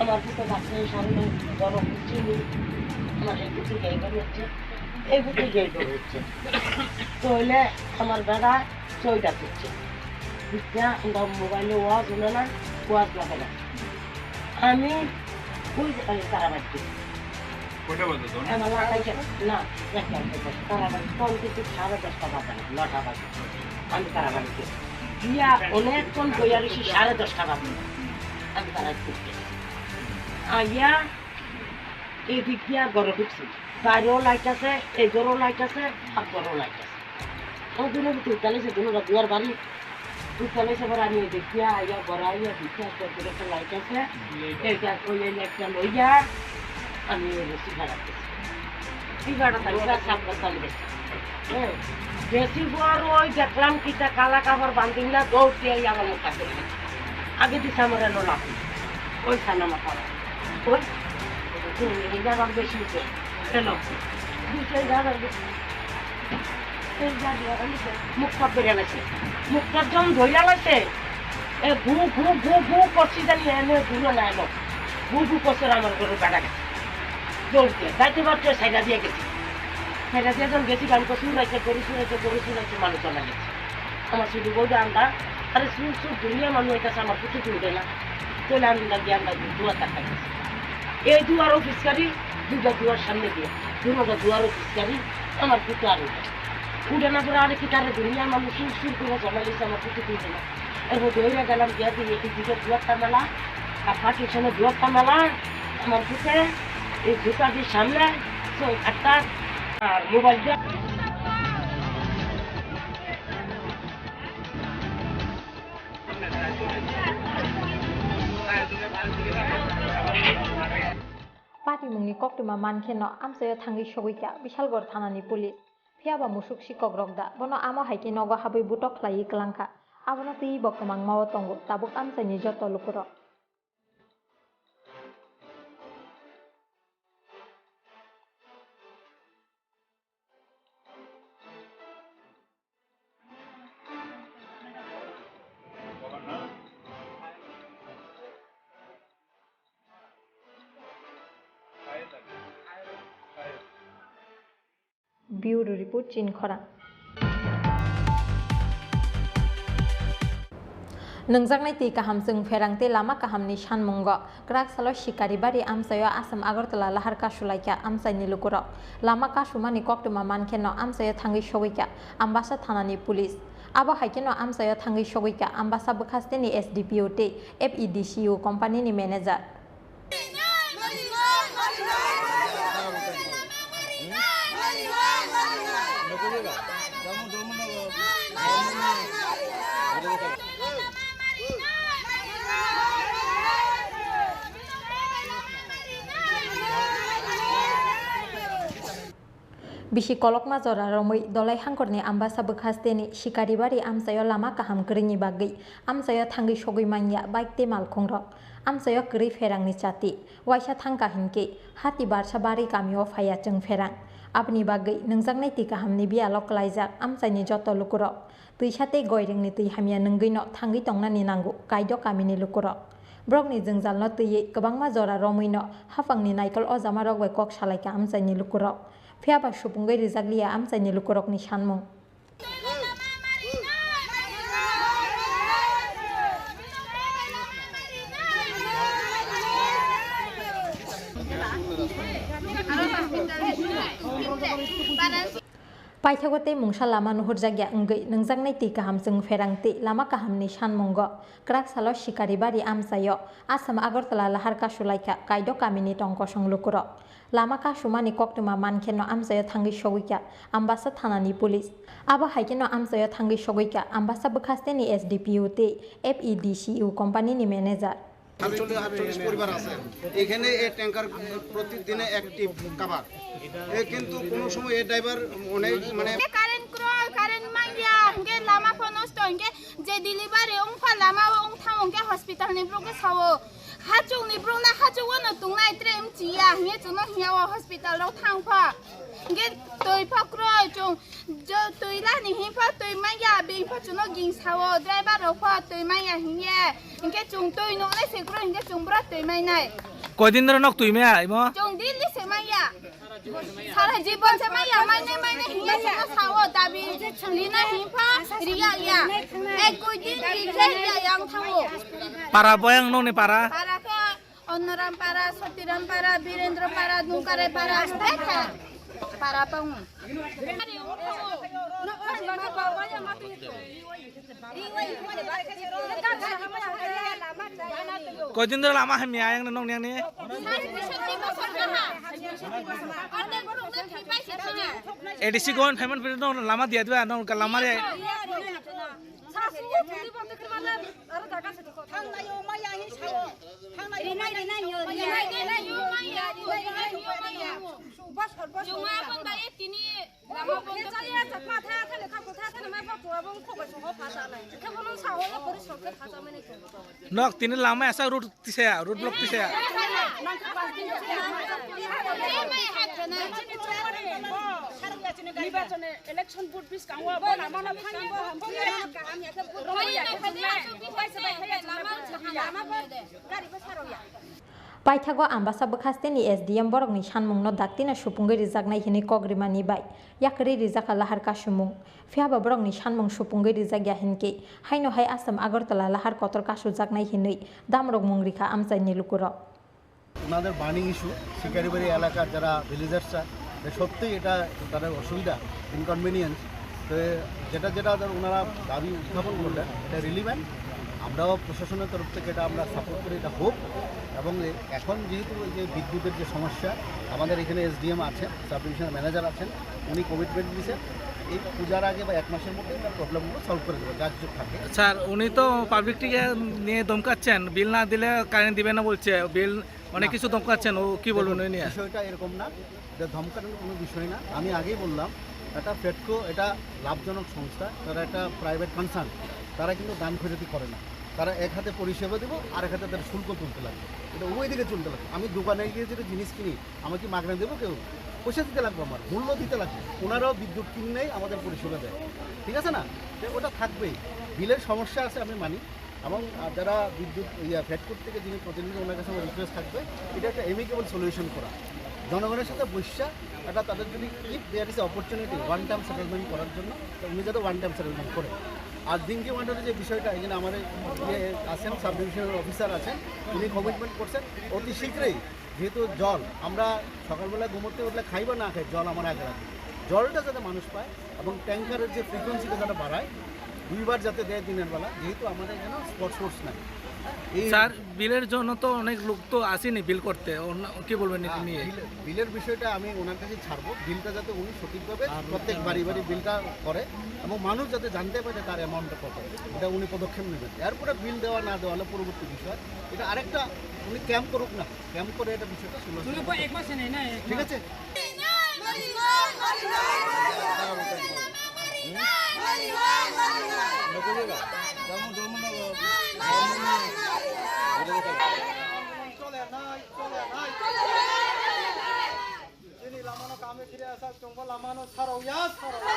আমার পুতে ভাত খেয়ে সামনে বড় চিনি, আমার এই পুতে গেই বেরোচ্ছে, এই পুতে গেই বেরোচ্ছে। তো হইলে আমার বেড়া চইটা করছে। বুঝছে, আমরা মোবাইলে ওয়াজ হলো না, ওয়াজ লাগে না। আমি ওই যে, ওই তারাবাড়িতে। কয়টা বাজে তখন? আমার লাগাই গেল। না, একটা বাজে। তারাবাড়ি তখন কিন্তু সাড়ে দশটা বাজে না, নটা বাজে। আমি তারাবাড়িতে। গিয়া অনেকক্ষণ বইয়া রয়েছি, সাড়ে দশটা বাজে। আমি তারাবাড়িতে। আইয়া Edik dia goro duksi. Bairo light ase, ejoro light ase, habgoro light ase. O dune buti utale se dunu duar bari. Utale se bara ni edik dia aya gora aya dikya to dure se light ase. Eta ko ye light ta loya. Ami ye si gara. Si gara ta gara sab ka tal de. Eh, besi bor oi deklam kita kala kabor bandingla do dia yang alo kasih. Age di samara no laku. Oi sana mata. Oi. Ini ini dalam besi itu. Hello. Di saya dalam besi. Mukta bere laise. Mukta jon dhoila laise. E gu gu gu gu korsi jani ene duro na eno. Gu gu korsi amar goro gada gada. Dol dia. Daite bar to saida dia gesi. Saida dia jon gesi gan ko sur raise gori sur raise gori sur raise manu jona gesi. Ama sudu bodo anda. Are sur sur dunia manu eta sama kutu tu dela. Tola anda dia anda dua tak tak. E duaro fiskari, duga duar samne dia. Duno da duaro fiskari. Amar putu aro. Udah na pura ada kita ada dunia manusia sur kena sama lisa sama putu tu kena. Eh, bodoh ya dalam dia di itu juga dua tamala. Apa tu sana dua tamala. Amar putu, eh, juta di samne. So, atta, ah, mobile dia. Patimungni koktwma mankhe no amchaio thangwi sogwi kha Bishalgarh thanani police. Phiya ba musuk sikok rok da bono amo hai khe nogo habwi butok khlaiwi kwlang kha. Abono twiwi bo kwmangma o tongo, tabuk amchaini joto lukurok. Bureau Report, Chinkhorang. Nungjaknai twi kaham chwng pherang tei lama kahamni sanmungo. Kwrak salo Sikaribari amchaio Assam Agartala lahar kasulaikha amchaini lukurok. Lama kasumani koktwma mankheno amchaio thangwi sogwikha Ambasa thanani police. Abo hai kheno amchaio thangwi sogwikha Ambasa bwkhasteni S D P O tei F E D C U company ni manager. Bisi kolokma jora romwi Dolai hangkorni Ambasa bwkhasteni Sikaribari amchaio lama kaham kwrwini bagwi amchaio thangwi sogwi manya bike tei malkhungrok. Amchaio kwrwi pherangni chati, waisa thangkha hinkhe hati barsa bari kamio phaiya chwng pherang. Aboni bagwi nungjaknai twi kahamni biyalo kwlaijak amchaini joto lukurok. Twisa tei goirengni twi hamya nwngwino thangwi tongnani nango Kaido kamini lukurok. Borokni jwngjalno twiwi kwbangma jora romwino haphangni naikol ojamarok bai kok salaikha amchaini lukurok. Phiyaba supungwi rijakliya amchaini lukurokni sanmung. Paithago tei mungsa lama nuhurjakya wngwi nungjaknai twi kaham chwng pherang tei lama kahamni sanmungo kwrak salo Sikaribari amchaio Assam Agartala lahar kasulaikha Kaido kamini tong kosong lukurok. Lama kasumani koktwma mankheno amchaio thangwi sogwikha Ambasa thanani police. Abo hai kheno amchaio thangwi sogwikha Ambasa bwkhasteni S D P O tei F E D C U company ni manager. আটচল্লিশ আটচল্লিশ পরিবার আছে। এখানে এই ট্যাঙ্কার প্রতিদিনে এক টিপ কাবার। এ কিন্তু কোনো সময় এই ড্রাইভার অনেক মানে Current kroi, current manya, hingke lama pho nosto, hingke je delivery wngpha lama o wngthang hingke hospital ni borok ke sao. Hachung ni borok na hachung o no tongnai tre mchiya, hingke chwngno hingya o hospital rok thang pha. Hingke twi pha kroi, chwng jo twi la ni hing pha twi manya, bini pha chwngno ging sao, driver rok pha twi manya hingye. Hingke chwng twi nongnai se kroi, hingke chwng bwra twi mainai. Koidin ro nok twi maya imo? Chwng daily se manya. Sara jibon se maya, mainai, mainai, hingye chwngno sao, dabi lina hing pha riya ya. Ek dui din ri khe riya yang thango. Para boyang nokni para? Para khe Onnoram para, Sotiram para, Birendra para, Dungkare para, Betha para tong. Koidin dhore lama hamya ayang nong yang ni? A D C government payment payment nong lama diya diba nong lama re. Nok tini lama asa road tisaya, road block tisaya. নির্বাচনে election board বিশ কাউয়া বলা মানা ফানি বো হাম বো আমি একটা ভোট রমা ইয়া লামা লামা গাড়ি বসারো ইয়া. Paithago Ambasa bwkhasteni S D M borokni sanmungno daktino supungwi rijaknai hinwi kok rimani bai yakarwi rijakha lahar kasumung. Phiyaba borokni sanmung supungwi rijakya hinkhe, haino hai Assam Agartala lahar kotor kasujaknai hinwi damrok mung rikha amchaini lukurok. ওনাদের burning issue, শিকারিবাড়ি এলাকার যারা ভিলেজার্সরা, যে সত্যিই এটা তাদের অসুবিধা, ইনকনভিনিয়েন্স। তো যেটা যেটা ধর ওনারা দাবি উত্থাপন করলেন, এটা রিলিভেন্ট। আমরাও প্রশাসনের তরফ থেকে এটা আমরা সাপোর্ট করি, এটা হোক। এবং এ-, এখন যেহেতু এই যে বিদ্যুতের যে সমস্যা, আমাদের এখানে এসডিএম আছেন, সাব ডিভিশনাল ম্যানেজার আছেন, উনি কমিটমেন্ট দিয়েছেন এই পূজার আগে বা এক মাসের মধ্যে এটা প্রবলেমগুলো সলভ করে দেবো, যা কিছু থাকে। স্যার, উনি তো পাবলিকটিকে নিয়ে ধমকাচ্ছেন, বিল না দিলে কারেন্ট দিবে না বলছে, বিল অনেক না। কিছু ধমকাচ্ছেন, ও কি বলবেন দেখুন, ওই নিয়ে? বিষয়টা এরকম না, এটা ধমকানোর কোনো বিষয় না। আমি আগেই বললাম, এটা ফেডকো, এটা লাভজনক সংস্থা, তারা একটা প্রাইভেট কনসার্ন, তারা কিন্তু দাম খয়রাতি করে না। তারা এক হাতে পরিষেবা দেবো, আর এক হাতে তারা শুল্ক তুলতে লাগবে, এটা উভয় দিকে চলতে লাগবে। আমি দোকানে গিয়ে যদি জিনিস কিনি, আমাকে মাগনা দেবো কেউ? পয়সা দিতে লাগবে, আমার মূল্য দিতে লাগবে। ওনারাও বিদ্যুৎ কিনলেই আমাদের পরিষেবা দেয়, ঠিক আছে না? তো ওটা থাকবেই। বিলের সমস্যা আছে, আমি মানি। এবং, আহ, যারা বিদ্যুৎ, ইয়া, ফেডকোর থেকে যিনি প্রতিনিধি, ওনার কাছে আমার রিকোয়েস্ট থাকবে, এটা একটা অ্যামিকেবল সলিউশন করা, জনগণের সাথে বৈশা এটা তাদের যদি, if there is opportunity one time settlement করার জন্য, তো উনি যাতে ওয়ান টাইম সেটেলমেন্ট করে। আর ডিঙ্গি ওয়ান্ডারের যে বিষয়টা, এখানে আমার ইয়ে আছেন, সাব ডিভিশনাল অফিসার আছেন, উনি কমিটমেন্ট করছেন অতি শীঘ্রই। যেহেতু জল, আমরা সকালবেলা ঘুমোতে উঠলে খাই বা না খাই, জল আমার আগে রাখে। জলটা যাতে মানুষ পায় এবং ট্যাঙ্কারের যে ফ্রিকোয়েন্সিটা যাতে বাড়ায়, দুইবার যাতে দেয় দিনের বেলা, যেহেতু আমাদের এখানে স্পট সোর্স নাই। এই স্যার, বিলের জন্য তো অনেক লোক তো আসেনি বিল করতে, অন্য কি বলবেন এটা হ্যাঁ, নিয়ে? বিল-, বিলের বিষয়টা আমি ওনার কাছে ছাড়বো, বিলটা যাতে উনি সঠিকভাবে আর প্রত্যেক বাড়ি বাড়ি বিলটা করে এবং মানুষ যাতে জানতে পারে তার অ্যামাউন্টটা কত, এটা উনি পদক্ষেপ নেবেন। এরপরে বিল দেওয়া না দেওয়া হলো পরবর্তী বিষয়, এটা আরেকটা উনি ক্যাম্প করুক না। ক্যাম্প করে এটা বিষয়টা সমাধান তুলে করতে এক মাসে নেই না, এক ঠিক মাস। আছে? চলে নাই, চলে নাই। Chini lamano kami kiri asa chungbo lamano sarok ya, sarok ya.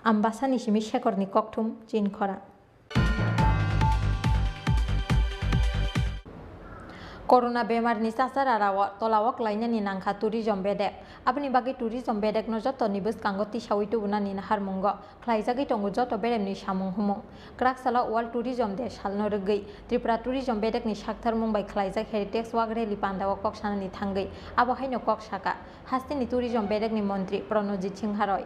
Ambasani simi Shekhorni kokthum chinkhora. Corona bemarni chachara rao tolao klainani nangkha tourism bedek. Aboni bagwi tourism bedekno jotoni bwskango tisawi tubunani naharmungo khlaijagwi tongo joto beremni samung humung. Kwrak salo World Tourism Day salno rwgwi Tripura Tourism bedekni saktharmung bai khlaijak Heritage Walk Rally pandao kok sanani thangwi abo haino kok saka hasteni tourism bedekni montri Pranojit Singha Roy.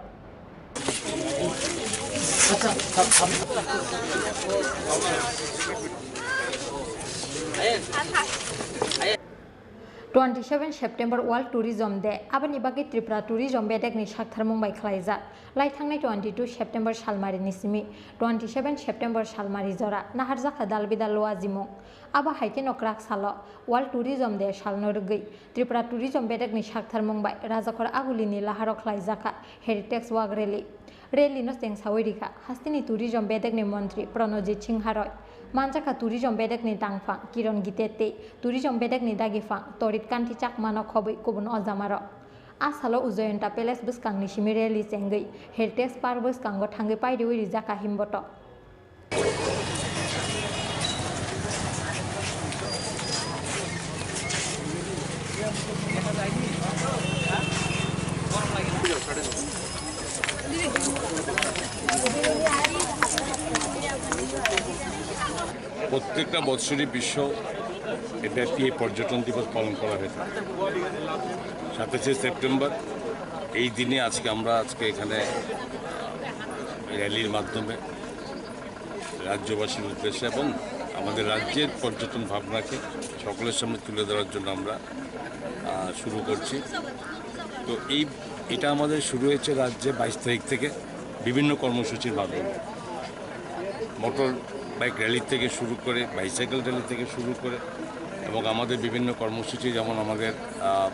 Twenty seven September World Tourism Day, aboni bagwi Tripura Tourism bedekni saktharmung bai khlaijak. Lai thangnai twenty two September salmarini simi twenty seven September salmari jora naharjakha dalbidal luajimung. Abo hai kheno kwrak salo World Tourism Day salno rwgwi Tripura Tourism bedekni saktharmung bai Rajakhor Agulini laharo khlaijakha Heritage Walk Rally. Rally no chengsawi rikha hasteni tourism bedekni montri Pranojit Singha Roy. Manjakha tourism bedekni tangphang Kiron Gite tei tourism bedekni dagiphan Torit Kanti Chakmano khobwi kubun ojamarok. A salo Ujayanta Palace bwskangni simi rally chengwi Heritage Park bwskango thangwi pairiwi rijakha himbotok. প্রত্যেকটা বছরই বিশ্ব এটাকে পর্যটন দিবস পালন করা হয়ে থাকে। সাতাশে সেপ্টেম্বর, এই দিনে আজকে আমরা আজকে এখানে র্যালির মাধ্যমে রাজ্যবাসীর উদ্দেশ্যে এবং আমাদের রাজ্যের পর্যটন ভাবনাকে সকলের সামনে তুলে ধরার জন্য আমরা আহ, শুরু করছি। তো এই এটা আমাদের শুরু হয়েছে রাজ্যে বাইশ তারিখ থেকে বিভিন্ন কর্মসূচির মাধ্যমে, মোটর বাইক র্যালি থেকে শুরু করে, বাইসাইকেল র্যালি থেকে শুরু করে, এবং আমাদের বিভিন্ন কর্মসূচি, যেমন আমাদের আহ,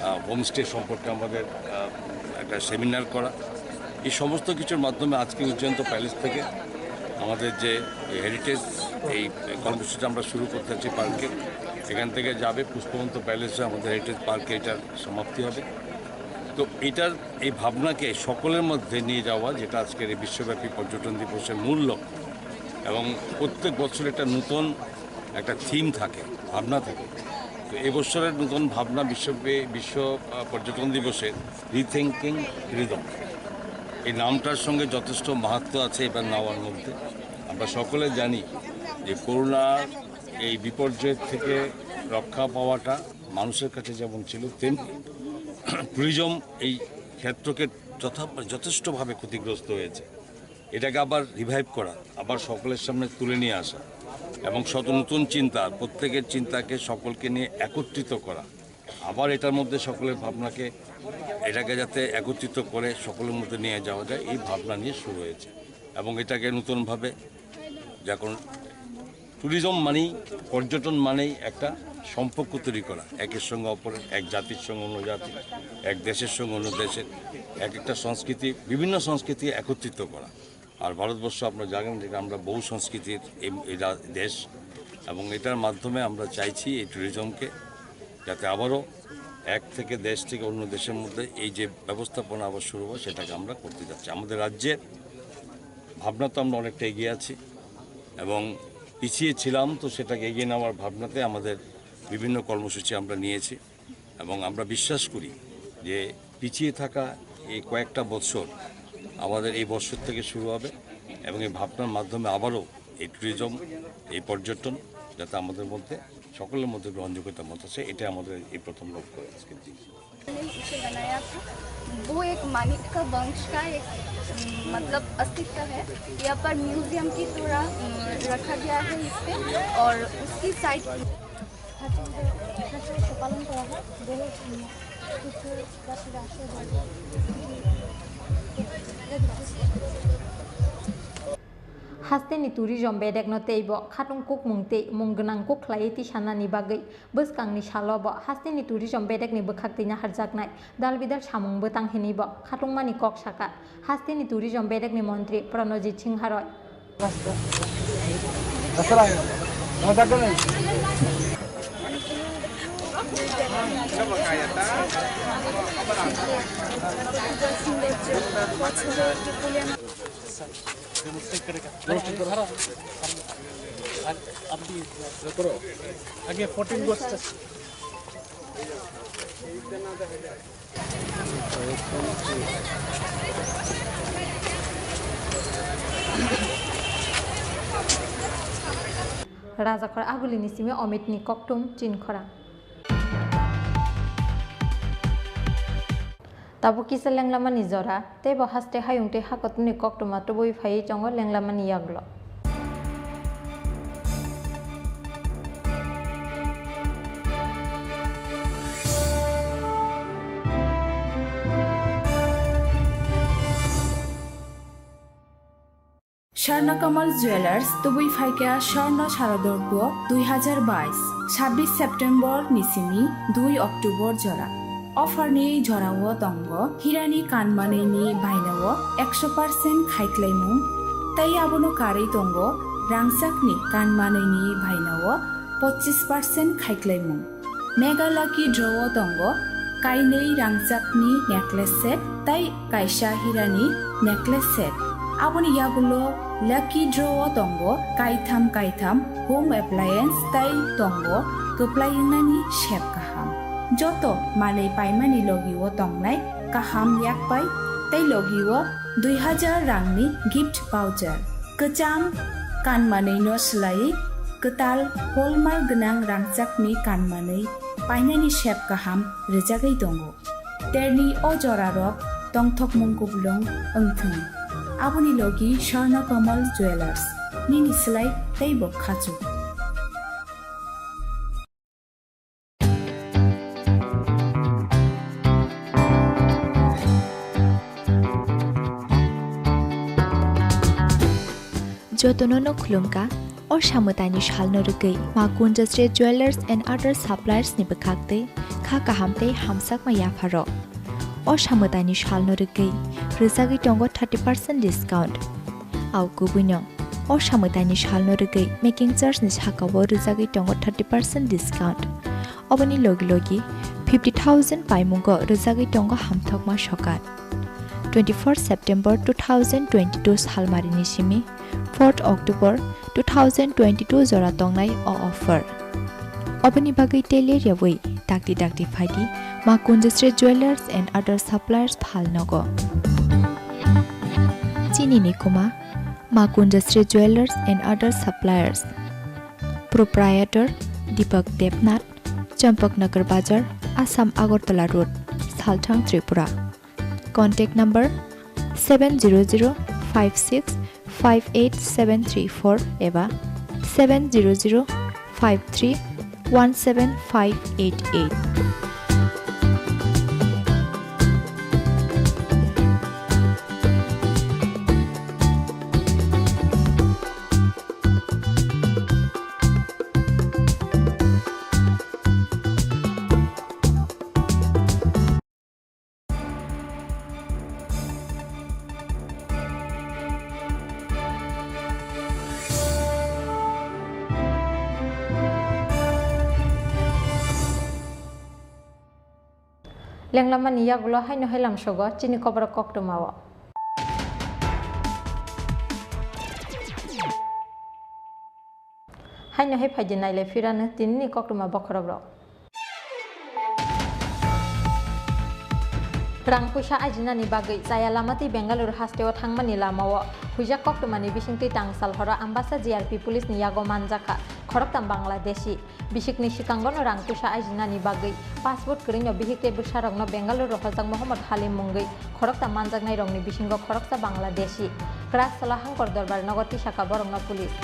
আহ, হোমস্টে সম্পর্কে আমাদের আহ, একটা সেমিনার করা, এই সমস্ত কিছুর মাধ্যমে আজকে উজ্জয়ন্ত প্যালেস থেকে আমাদের যে হেরিটেজ, এই কর্মসূচি আমরা শুরু করতে যাচ্ছি পার্কে, এখান থেকে যাবে পুষ্পবন্ত প্যালেসে, আমাদের হেরিটেজ পার্কে এটার সমাপ্তি হবে। তো এটার এই ভাবনাকে সকলের মধ্যে নিয়ে যাওয়া, যেটা আজকের এই বিশ্বব্যাপী পর্যটন দিবসের মূল লক্ষ্য, এবং প্রত্যেক বছর একটা নতুন একটা থিম থাকে, ভাবনা থাকে। তো এই বছরের নতুন ভাবনা বিশ্বব্যা-, বিশ্ব আহ, পর্যটন দিবসের রিথিঙ্কিং ট্যুরিজম, এই নামটার সঙ্গে যথেষ্ট মাহাত্ম্য আছে এবার নেওয়ার মধ্যে। আমরা সকলে জানি যে করোনার এই বিপর্যয় থেকে রক্ষা পাওয়াটা মানুষের কাছে যেমন ছিল, তেমনি ট্যুরিজম এই ক্ষেত্রকে যথা-, যথেষ্টভাবে ক্ষতিগ্রস্ত হয়েছে। এটাকে আবার রিভাইভ করা, আবার সকলের সামনে তুলে নিয়ে আসা এবং শত নতুন চিন্তা, প্রত্যেকের চিন্তাকে সকলকে নিয়ে একত্রিত করা, আবার এটার মধ্যে সকলের ভাবনাকে, এটাকে যাতে একত্রিত করে সকলের মধ্যে নিয়ে যাওয়া যায়, এই ভাবনা নিয়ে শুরু হয়েছে। এবং এটাকে নতুনভাবে, যখন ট্যুরিজম মানেই, পর্যটন মানেই একটা সম্পর্ক তৈরি করা, একের সঙ্গে অপরের, এক জাতির সঙ্গে অন্য জাতি, এক দেশের সঙ্গে অন্য দেশের, এক একটা সংস্কৃতি, বিভিন্ন সংস্কৃতি একত্রিত করা। আর ভারতবর্ষ, আপনারা জানেন যে আমরা বহু সংস্কৃতির এই, এই রা-, দেশ, এবং এটার মাধ্যমে আমরা চাইছি এই ট্যুরিজমকে যাতে আবারও এক থেকে দেশ থেকে অন্য দেশের মধ্যে এই যে ব্যবস্থাপনা আবার শুরু হয়, সেটাকে আমরা করতে যাচ্ছি। আমাদের রাজ্যের ভাবনা তো আমরা অনেকটা এগিয়ে আছি এবং পিছিয়ে ছিলাম, তো সেটাকে এগিয়ে নেওয়ার ভাবনাতে আমাদের বিভিন্ন কর্মসূচি আমরা নিয়েছি এবং আমরা বিশ্বাস করি যে পিছিয়ে থাকা এই কয়েকটা বছর আমাদের এই বছর থেকে শুরু হবে এবং এই ভাবনার মাধ্যমে আবারও এই ট্যুরিজম, এই পর্যটন যাতে আমাদের মধ্যে, সকলের মধ্যে গ্রহণযোগ্যতা মতো আছে, এটা আমাদের এই প্রথম লক্ষ্য আজকের দিন। मैंने इसे बनाया था। वो एक माणिक्य वंश का एक, उम, मतलब अस्तित्व है। यहाँ पर म्यूजियम की तरह, उम, रखा गया है इस पे। और उसकी side. Hasteni tourism bedekno teibo khatung kukmung tei mung gwnang kuk khlaiwi tisanani bagwi bwskangni salo bo hasteni tourism bedekni bwkhak twi naharjaknai dalbidal samung bwtang hinwi bo khatungmani kok sakha hasteni tourism bedekni montri Pranojit Singha Roy. Demonstrate करेगा। अरे, अरे, अरे, अभी करो। आगे फोर्टीन अगस्त। Rajakhor Agulini simi Omitni kokthum Chinkhorang. Tabuk kisa lenglamani jora, tei bo haste hayung tei hakotorni koktwma tubui phaiwi tongo lenglamani yagulo. Swarna Kamal Jewelers, tubui phaikha Swarna Sharadorpo dui hazar bais, sabbish September ni simi dui October jora. Offer ni jorao tongo hirani kanmanwi ni bainao ekso percent khaiklaimung, tei abono karwi tongo rangchakni kanmanwi ni bainao pochis percent khaiklaimung. Mega Lucky Draw o tongo kainwi rangchakni necklace set tei kaisa hirani necklace set. Aboni yagulo Lucky Draw o tongo kaitham kaitham home appliance tei tongo kwplai wngnani sep kaham. Joto manwi paimani logi o tongnai kaham yakpai tei logi o dui hazar rangni gift voucher. Kwcham kanmanwi no swlaiwi kwtal hallmark gwnang rangchakni kanmanwi painani sep kaham rwjagwi tongo. Terni o jorarok tongthokmung kuplung wngthwng. Aboni logi Swarna Kamal Jewellers, nini slai teibo khachuk. Jotono no khulumkha, o samwtaini salno rwgwi Ma Kunjasri Jewellers and Other Suppliers ni bwkhak tei kha kaham tei hamsakma yapharok. O samwtaini salno rwgwi rwjagwi tongo thirty percent discount. Au kubuino, o samwtaini salno rwgwi making charge ni sakao rwjagwi tongo thirty percent discount. Oboni logi logi fifty thousand paimungo rwjagwi tongo hamthokma sokat. Twenty-fourth September two thousand twenty-two salmarini simi fourth October two thousand twenty-two jora tongnai o offer. Oboni bagwi teiler yawi dakti dakti phaidi Ma Kunjasri Jewellers and Other Suppliers phalnogo. Chini ni kuma Ma Kunjasri Jewellers and Other Suppliers. Proprietor Deepak Debnath, Champaknagar Bazar, Assam Agartala Road, Salthang, Tripura. Contact number seven zero zero five six five eight seven three four eba seven zero zero five three one seven five eight eight. Lenglamani yagulo haino hai lamsogo chini koborok koktwmao. Haino hai phaidi nailai phirano tinini koktwma bokhorokrok. Rang puisa ajinani bagwi chaya lama tei Bengaluru hasteo thangmani lamao huijak koktwmani bisingtwi tangsal horo Ambasa G R P police ni yago manjakha khoroktham Bangladeshi. Bisikni sikangono rang puisa ajinani bagwi passport kwrwino bihik tei bwsarokno Bengaluru hojak Mohammad Halim mungwi khoroktham manjaknairokni bisingo khoroksa Bangladeshi. Kwrak salo Hangkor Dorbar nogo tisakha borokno police.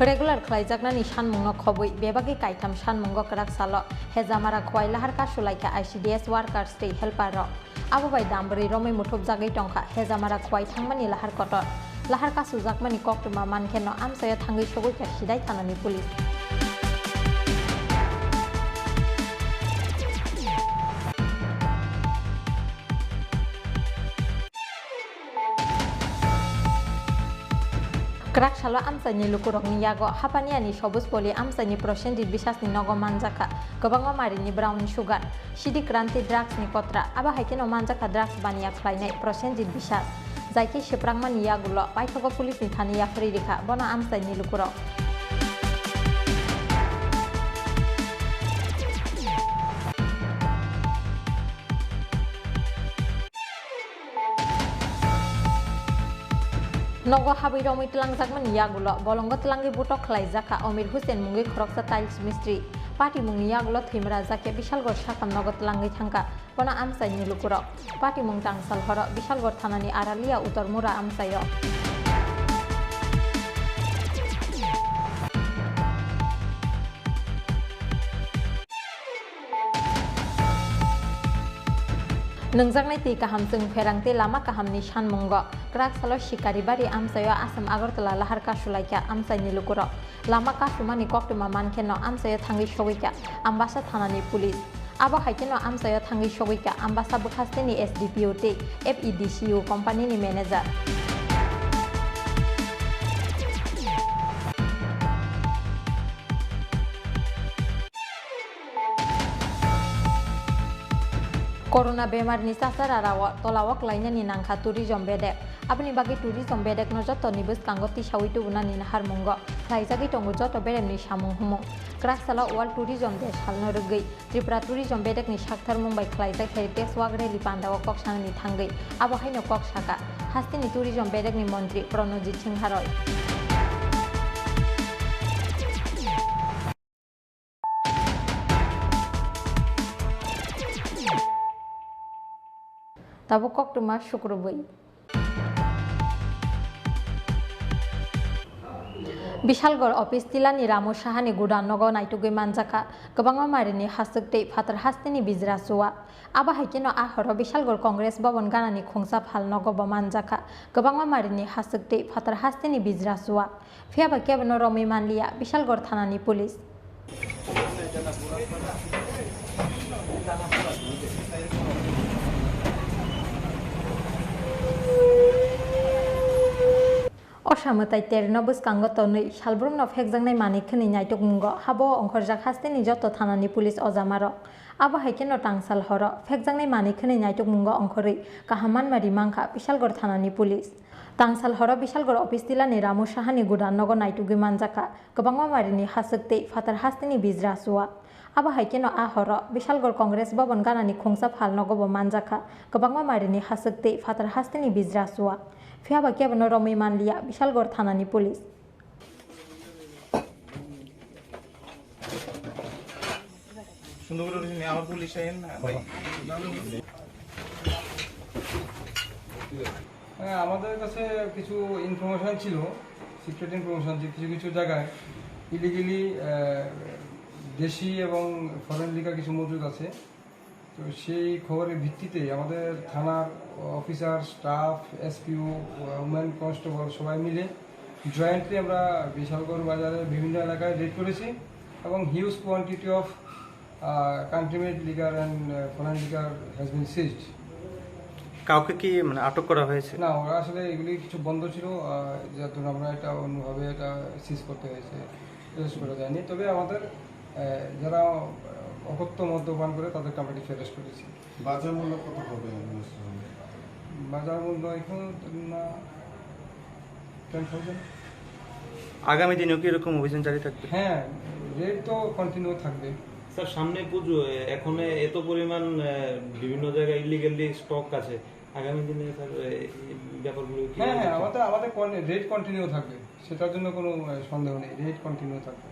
Regular khlaijaknani sanmungno khobwi bebagwi kaitham sanmungo kwrak salo Hejamara Khowai lahar kasu laikha I C D S workers tei helper rok. Abo bai dam bwrwi romwi muthupjagwi tongkha Hejamara Khowai thangmani lahar kotor. Lahar kasujakmani koktwma mankhe no amchaio thangwi sogwikha Sidai thanani police. Kwrak salo amchaini lukurokni yago Hapaniani Sobus Poli amchaini Prosenjit Bisasni nogo manjakha kwbangma marini brown sugar, Sidi Kranti drugs ni kotra, abo hai kheno manjakha drugs baniya khlainai Prosenjit Bisas. Jai khe swprakmani yagulo paithago police ni thani yapharwi rikha bono amchaini lukurok. Nogo habwi romwi twlangjakmani yagulo bolongo twlangwi butok khlaijakha Omir Hussein mungwi khoroksa tiles mistri. Patimungni yagulo thwimwra jakhe Bishalgarh sakam nogo twlangwi thangkha, bono amchaini lukurok. Patimung tangsal horo Bishalgarh thanani Aralia Uttor Mura amchaio. Nwngjaknai twi kaham chwng pherang tei lama kahamni sanmungo kwrak salo Sikaribari amchaio Assam Agartala lahar kasulaikha amchaini lukurok. Lama kasumani koktwma mankheno amchaio thangwi sogwikha Ambasa thanani police. Abo hai kheno amchaio thangwi sogwikha Ambasa bwkhasteni S D P O tei F E D C U company ni manager. Corona bemarni chasararao tolao klainani nangkha tourism bedek. Aboni bagwi tourism bedekno jotoni bwskango tisawi tubunani naharmungo Khlaijagwi tongo joto beremni samung humung. Kwrak salo World Tourism Day salno rwgwi Tripura Tourism bedekni saktharmung bai khlaijak heritage walk rally pandao kok sanani thangwi abo haino kok saka hasteni tourism bedekni montri Pranojit Singha Roy. Tabuk koktwma sukrubwi. Bishalgarh office tilani Ramu Sahani gudan nogo naitugwi manjakha, kwbangma marini haswk tei phatar hasteni bijra chua. Abo hai kheno a horo Bishalgarh Congress Bhavan ganani khungsa phal nogo bo manjakha, kwbangma marini haswk tei phatar hasteni bijra chua. Phiyaba kebono romwi manliya Bishalgarh thanani police. Osa mwtai terno bwskango tonwi salbrumno phekjaknai manwi khwnwi naitukmungo habo ongkhorjak hasteni joto thanani police ojamarok. Abo hai kheno tangsal horo phekjaknai manwi khwnwi naitukmungo ongkhorwi kaham manma ri mankha Bishalgarh thanani police. Tangsal horo Bishalgarh office tilani Ramu Sahani gudan nogo naitugwi manjakha, kwbangma marini haswk tei phatar hasteni bijra chua. Abo hai kheno a horo Bishalgarh Congress Bhavan ganani khungsa phal nogo bo manjakha, kwbangma marini haswk tei phatar hasteni bijra chua. Phiyaba kebono romwi manliya Bishalgarh thanani police. সুন্দর করে উঠেছেন, আমার পুলিশ আইন না, ভাই। হ্যাঁ, আমাদের কাছে কিছু ইনফরমেশন ছিল, সিক্রেট ইনফরমেশন, যে কিছু কিছু জায়গায় ইলিগেলি দেশি এবং ফরেন লিকার কিছু মজুদ আছে। তো সেই খবরের ভিত্তিতে আমাদের থানার officer, staff, SPO, women constable সবাই মিলে জয়েন্টলি আমরা বিশালগড় বাজারের বিভিন্ন এলাকায় রেড করেছি এবং huge quantity of country made liquor and foreign liquor has been ceased. কাউকে কি মানে আটক করা হয়েছে? না, ওরা আসলে এগুলি কিছু বন্ধ ছিল, আহ, যার জন্য আমরা এটা অন্যভাবে এটা সিজ করতে হয়েছে, অ্যারেস্ট করা যায়নি। তবে আমাদের, আহ, যারা, আহ, অকথ্য মদ্যপান করে তাদেরকে আমরা কিছু অ্যারেস্ট করেছি। বাজার মূল্য কত হবে? বাজার মূল্য এখন না, টেন থাউজেন্ড। আগামী দিনেও কি এরকম অভিযান জারি থাকবে? হ্যাঁ, রেড তো কন্টিনিউ থাকবে। স্যার, সামনে পুজো, এ, এখন এত পরিমাণ, এ, বিভিন্ন জায়গায় ইলিগালি স্টক আছে, আগামী দিনে, স্যার, এ, এই ব্যাপারগুলো কি হ্যাঁ, হ্যাঁ, দেখছেন? আমাদের, আমাদের কন-, রেড কন্টিনিউ থাকবে, সেটার জন্য কোনো, এ, সন্দেহ নেই, রেড কন্টিনিউ থাকবে।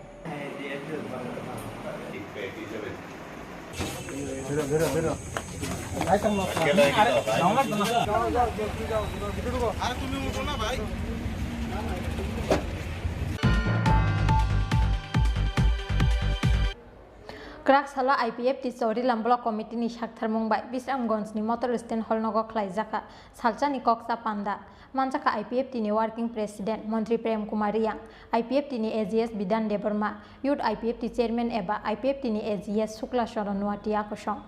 Kwrak salo I P F T Chorilam Block Committee ni saktharmung bai Bisramganj ni Motor Stand Hall nogo khlaijakha salsani koksa panda. Manjakha I P F T ni Working President Montri Prem Kumar Reang, I P F T ni A G S Bidhan Debbarma, Youth I P F T Chairman eba I P F T ni A G S Shukla Charan Nuatia kosong.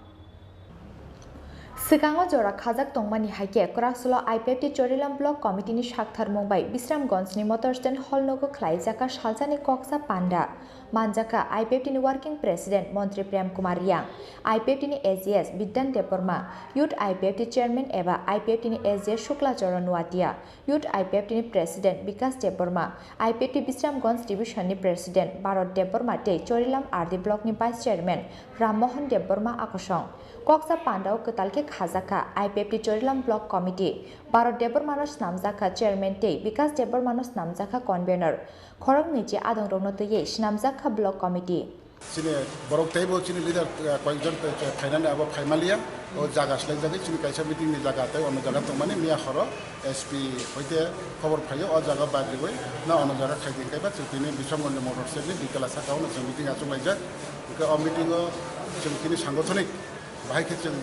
Swkango jora khajak tongmani hai khe, Kwraksalo I P F T Chorilam Block Committee ni saktharmung bai Bisramganj ni Motor Stand Hall nogo khlaijakha salsani koksa panda. Manjakha I P F T ni Working President Montri Prem Kumar Reang, I P F T ni A G S Bidhan Debbarma, Youth I P F T Chairman eba I P F T ni A G S Shukla Charan Nuatia, Youth I P F T ni President Bikas Debbarma, I P F T Bisramganj Division ni President Bharat Debbarma tei Chorilam R D Block ni Vice Chairman Ram Mohan Debbarma akosong. Koksa pandao kwtal khe khajakha I P F T Chorilam Block Committee, Bharat Debbarma no snamjakha Chairman tei Bikas Debbarma no snamjakha Convener. Khoroknwi chi adongrokno twiwi swnamjakha Block Committee. Chini borok teibo chini leader, eh, koyekjon, eh, phainani abo phaimanliya. O jaga swlaijagwi chini kaisa meeting ni jaga tei ono jaga tongmani miya horo S P hoite khobor phaio o jaga bagriwi na ono jaga khaidi hinkhe ba chwng tini Bisramganj Motor Stand ni dui tala saka ono chwng meeting achuk laijak. Hinkhe o meeting o chwng tini sangothonik bahai khe chwng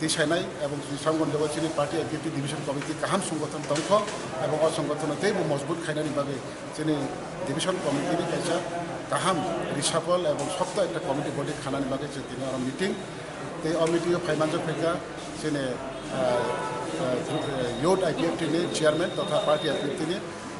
tisainai ebong Bisramganj o chini party executive division committee kaham songothon tongkho ebong o songothon no teibo mojbut khainani bagwi chini division committee ni kaisa kaham reshuffle ebong sokto ekta committee body khanani bagwi chwng tini oro meeting. Tei o meeting o phai manjak phaikha chini, ah, ah, youth I P F T ni chairman totha party I P F T ni,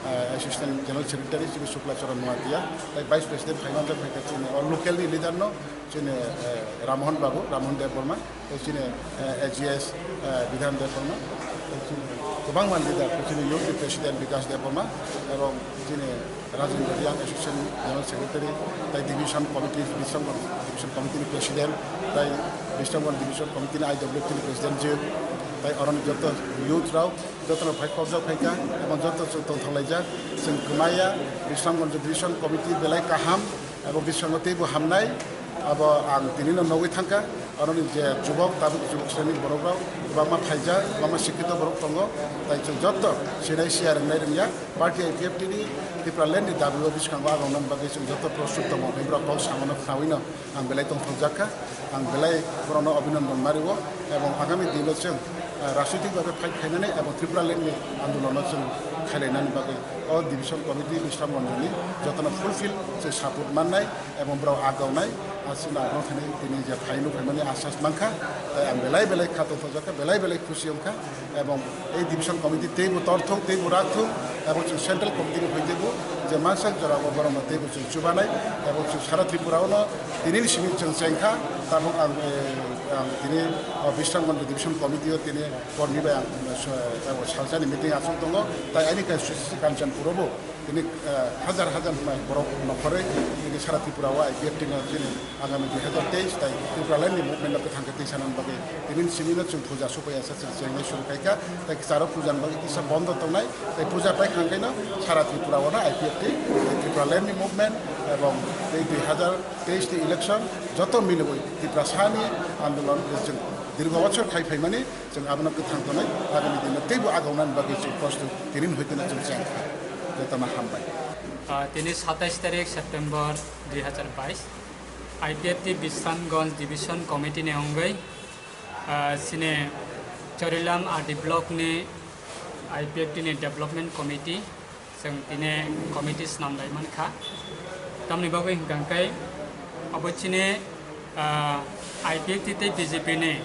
ah, assistant general secretary chini Shukla Charan Noatia, tei vice president phai manjak phaikha chini o local ni leader no chini, eh, Rammohan Babu, Rammohan Debbarma, tei chini, eh, A G S, eh, Bidhan Debbarma, tei chini Kwbangma leader, chini youth ni president Bikash Debbarma, ebong chini Rajendra Reang, association general secretary, tai division committee, Bisramganj division committee ni president, tai Bisramganj division committee ni I W F T ni president je, tai oroni joto youth rok, joto no phai khobjak phaikha, ebong joto chwng tongthok laijak, chwng kwmaya, Bisramganj division committee belai kaham, ebong Bisramganj teibo hamnai, abo ang tini no nugwi thangkha. Aroni je jubok, tabuk jubok sreni borok rok kwbangma phaijak, kwbangma sikkito borok tongo, tai chwng joto sinai siya rwngnai rwngya, party I P F T ni Tipraland ni dabi o bwskango agongnani bagwi chwng joto prostut tongo, hwnwi borok kok samano khnaui no ang belai tongthokjak kha, ang belai borokno abhinandan mario, ebong agami dino chwng, ah, rajnitik bhabe fight khainani ebong Tipraland ni andolono chwng khailainani bagwi o division committee Bisramganj ni jotono fulfill chwng support mannai. Ebong borok agongnai, aswkno agon thani tini je phaino phaimani asas mankha, tai ang belai belai kha tongthokjak kha, belai belai khusi wngkha, ebong ei division committee teibo torthok, teibo rakthok, ebong chwng central committee ni phaitaibo je mansak jorao borokno teibo chwng chubanai, ebong chwng sara Tripura o no tinini simi chwng chengkha, tabuk ang, eh, ang tini, oh, Bisramganj division committee o tini kormi bai ang, eh, so-, eh, salsani meeting achuk tongo, tai ani constituency Kanchanpur o bo tini, eh, hajar hajar mai borok nokhorwi tini sara Tripura o I P F T no chini agami dui hajar teis tai Tipraland ni movement no kwthang khe twi sanani bagwi tini simi no chwng puja supaya sa chwng chengnai suru khaikha, tai kwcharo puja ni bagwi kisa bondo tongnai, tai puja pai khang khe no sara Tripura o no I P F T, tai Tipraland ni movement ebong tei dui hajar teis ni election joto milibwi Tiprasa ni andolon chwng dirgo bochor khai phaimani. Chwng abono kwthang tonwi, agami dino teibo agongnani bagwi chwng kosto tirin hoiteno chwng chengkha. Jotono hambai. Ah, tini satais tarik September dui hajar bais, I P F T Bisramganj Division Committee ni wngwi, ah, chini Chorilam R D Block ni I P F T ni Development Committee, chwng tini committee swnam lai mankha. Tamni bagwi hwnkha khe abo chini, ah, I P F T tei B J P ni,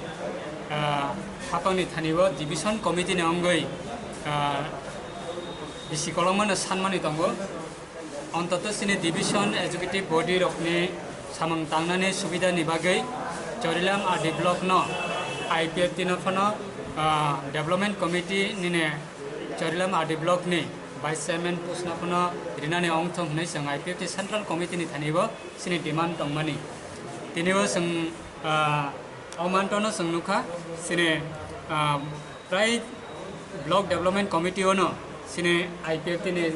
ah, hapangni thani o division committee ni wngwi, ah, bisi kolokma no sanmani tongo. Ontoto chini division executive body rokni samung tangnani subida ni bagwi Chorilam R D block no I P F T no phano, ah, development committee nini Chorilam R D block ni vice chairman post no phano rinani ongthong hwnwi chwng I P F T central committee ni thani bo chini demand tongmani. Tini bo chwng, ah, o mantono chwng nukha chini, ah, prai block development committee o no chini I P F T ni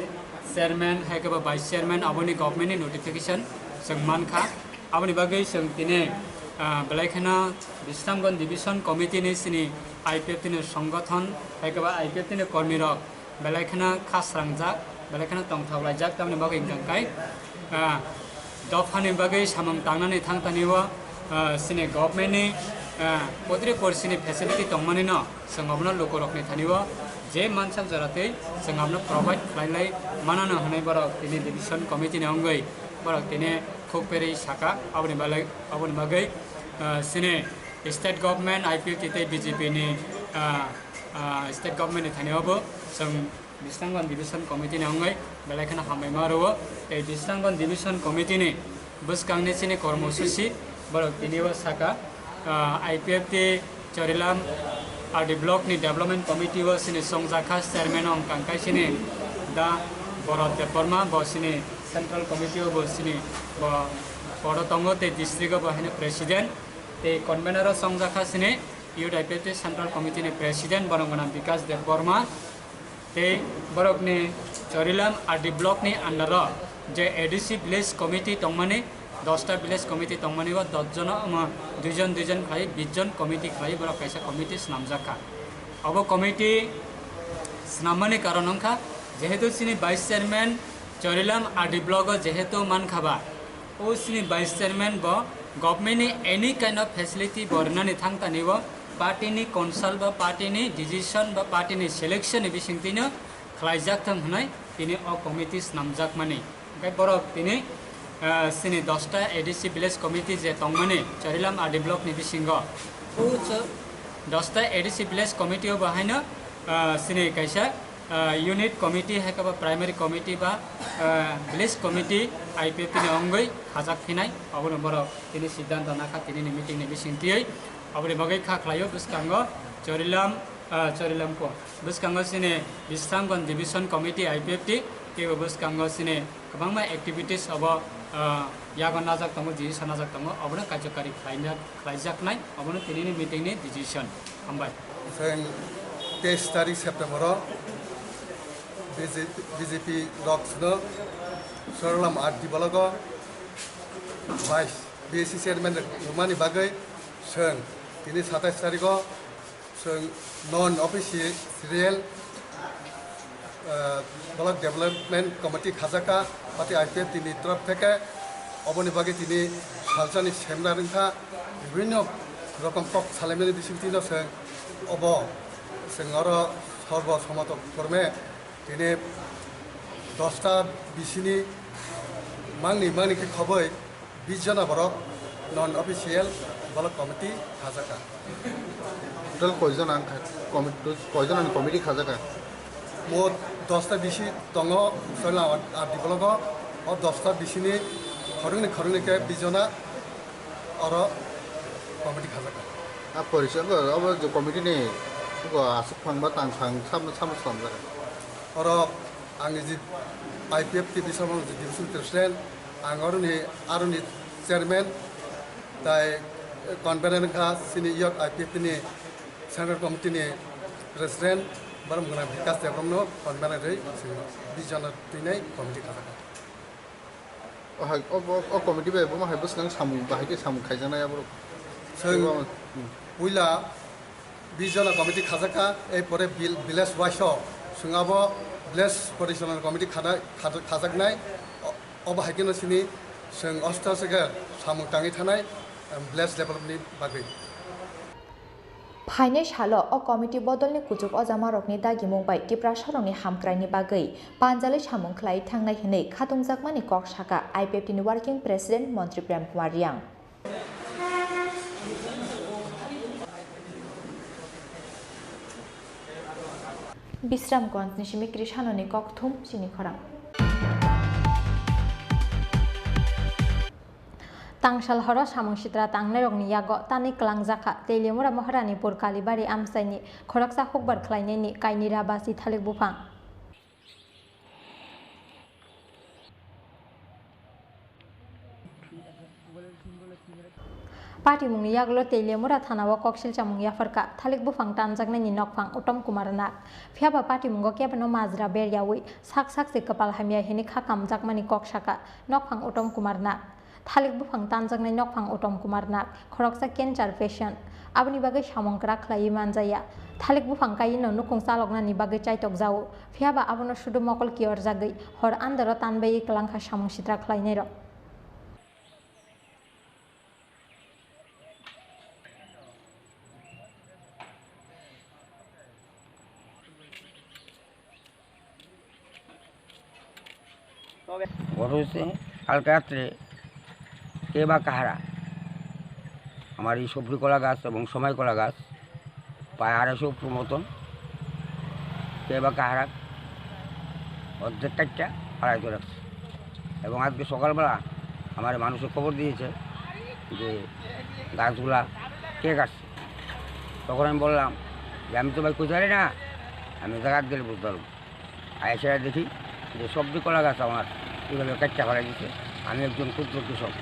chairman hai khe bo vice chairman aboni government ni notification chwng mankha. Aboni bagwi chwng tini, ah, belai kheno Bisramganj division committee ni chini I P F T ni songgothon hai khe bo I P F T ni kormi rok belai kheno kha srangjak, belai kheno tongthok laijak, tamoni bagwi hwnkha khe, ah, dophani bagwi samung tangnani thangtani o, ah, chini government ni, ah, potri por chini facility tongmani no chwng abono lukurokni thani o je mansak jora twi chwng abono provide khlai lai manano hwnwi borok tini division committee ni wngwi borok tini khuk perwi saka. Aboni balai, aboni bagwi, ah, chini state government, I P F T tei B J P ni, ah, ah, state government ni thani o bo chwng Bisramganj division committee ni wngwi belai kheno hambai ma rwo. Tei Bisramganj division committee ni bwskangni chini kormosuchi borok tini o saka, ah, I P F T Chorilam R D block ni development committee o chini chongjakha chairman wngkha khe chini da Bharat Debbarma, bo chini central committee o bo chini bo board o tongo tei district o bo haino president tei convener o chongjakha chini youth I P F T central committee ni president borok gwnang Bikash Debbarma. Tei borokni Chorilam R D block ni under o je A D C village committee tongmani, dosta village committee tongmani o dos jono, omo duijon duijon khlai bis jon committee khlai borok kaisa committee swnamjak kha. Obo committee swnammani karon wngkha jehetu chini vice chairman Chorilam R D block o jehetu mankha ba, o chini vice chairman bo government ni any kind of facility bo rwnani thangtani o party ni consult ba party ni decision ba party ni selection ni bisingtwi no khlaijak thang hwnwi tini o committee swnamjakmani. Hwnkhe borok tini, ah, chini dosta A D C village committee je tongmani Chorilam R D block ni bisingo, o cho-, dosta A D C village committee o bo haino, ah, chini kaisa ah, unit committee hai khe ba primary committee ba, ah, village committee I P F T ni wngwi hajak phinai, obono borok tini siddhanto nakha tinini meeting ni bisingtwi. Oboni bagwi kha khlaio bwskango Chorilam Ah, Chorilampo. Bwskango chini Bisramganj Division Committee, I P F T, teibo bwskango chini kwbangma activities obo, ah, yago najak tongo, jisa najak tongo, obono karjokari khlaina, khlaijaknai, obono tinini meeting ni decision. Hambai. Chwng teis tarik September o B J P, B J P rok sino Chorilam R D block o vice B A C chairman rwmani bagwi chwng tini satais tarik o chwng non official, ah, Block Development Committee khajaka, pati I P F T ni torop theke oboni bagwi tini salsani seminar wngkha, bibhinno rokom kok salaimani bisingtwi no chwng obo chwng oro sorbo somoto korme tini dosta bisini mangni mangni khe khoboi bis jona borok non official block committee khajaka. Total koijon ang kha-, committee, koijon ang committee khajaka? Mo dosta bisi tongo, soila R D block o, o dosta bisini khoroknwi khoroknwi khe bis jona oro committee khajaka. A porisa bo, obo je committee ni bo aswk phang ba tang phang sam, sam slamjak. Oro ang ni je I P F T Bisramganj Division President, ang oro ni, aro ni chairman, tai convener wngkha chini yok I P F T ni Central Committee ni President, borok mwnang Bikas Debbarma no convener rwi chwng bis jona twinai committee khajak. O hai, o, o, o committee bai bo ma hai bwswk samung, bahai khe samung khaijaknai aborok. Chwng puila bis jona committee khajak kha, ei pore vil-, village wise o chwng abo village porisalona committee khana-, khaja-, khajaknai. O, obo hai kheno chini chwng osto se khe samung tangwi thanai, em, village development ni bagwi. Phainai salo o committee bodolni kuchuk ojamarokni dagimung bai Tiprasarokni hamkraini bagwi panjalwi samung khlai thangnai hwnwi khatungjakmani kok sakha I P F T ni Working President Montri Prem Kumar Reang. Bisramganj ni simi Krishanoni kokthum chini khorang. Tangsal horo samung sitra tangnairokni yago tanwi kwlangjakha Teliamura Maharanipur Kalibari amchaini khoroksa hukbar khlainaini kainwi rabasi thalik buphang. Patimungni yagulo Teliamura thanao koksil chamung yapharkha thalik buphang tanjaknaini nokphang Uttom Kumar Nag. Phiyaba patimungo kebeno majra beryawi sak sak se kwpal hamya hwnwi kha kamjakmani kok sakha nokphang Uttom Kumar Nag. Thalik buphang tanjaknai nokphang Uttom Kumar Nag, khoroksa cancer patient. Aboni bagwi samung kwrak khlaiwi manjaya. Thalik buphang kaiwi no nukung chaloknani bagwi chaitok jao. Phiyaba abono sudu mokol kiyorjagwi hor andaro tanbaiwi kwlangkha samung sitra khlainairok. ঘটনা হচ্ছে কালকে রাত্রে কে বা কাহারা আমার এই সবজি কলা গাছ এবং সময় কলা গাছ প্রায় আড়াইশো ফুট মতন কে বা কাহারা অর্ধেক কাটটা ফালাই দিয়ে রাখছে। এবং আজকে সকালবেলা আমার মানুষে খবর দিয়েছে যে গাছগুলা কে কাটছে। তখন আমি বললাম যে, "আমি তো ভাই কই জানি না, আমি জায়গাত গেলে বুঝতে পারবো।" আর এছাড়া দেখি যে সবজি কলা গাছ আমার এইভাবে কাটটা ফালাই দিচ্ছে। আমি একজন ক্ষুদ্র কৃষক,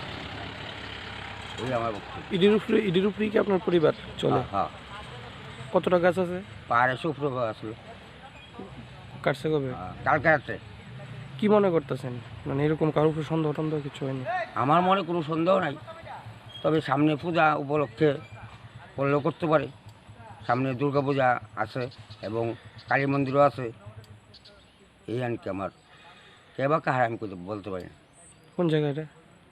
এই আমার বক্তব্য। ইডির উপরে, ইডির উপরেই কি আপনার পরিবার চলে? হ্যাঁ, হ্যাঁ। কতটা গাছ আছে? পাহাড়ে সব প্রভাব আসলো। কাটছে কবে? আহ, কালকে রাত্রে। কি মনে করতেছেন? মানে, এরকম কারোর উপরে সন্দেহ টন্দেহ কিছু হয়নি? আমার মনে কোনো সন্দেহ নাই, তবে সামনে পূজা উপলক্ষে করলেও করতে পারে। সামনে দুর্গা পূজা আছে এবং কালী মন্দিরও আছে। এই আর কি আমার। কে বা কাহার আমি কিছু বলতে পারি না। কোন জায়গা এটা?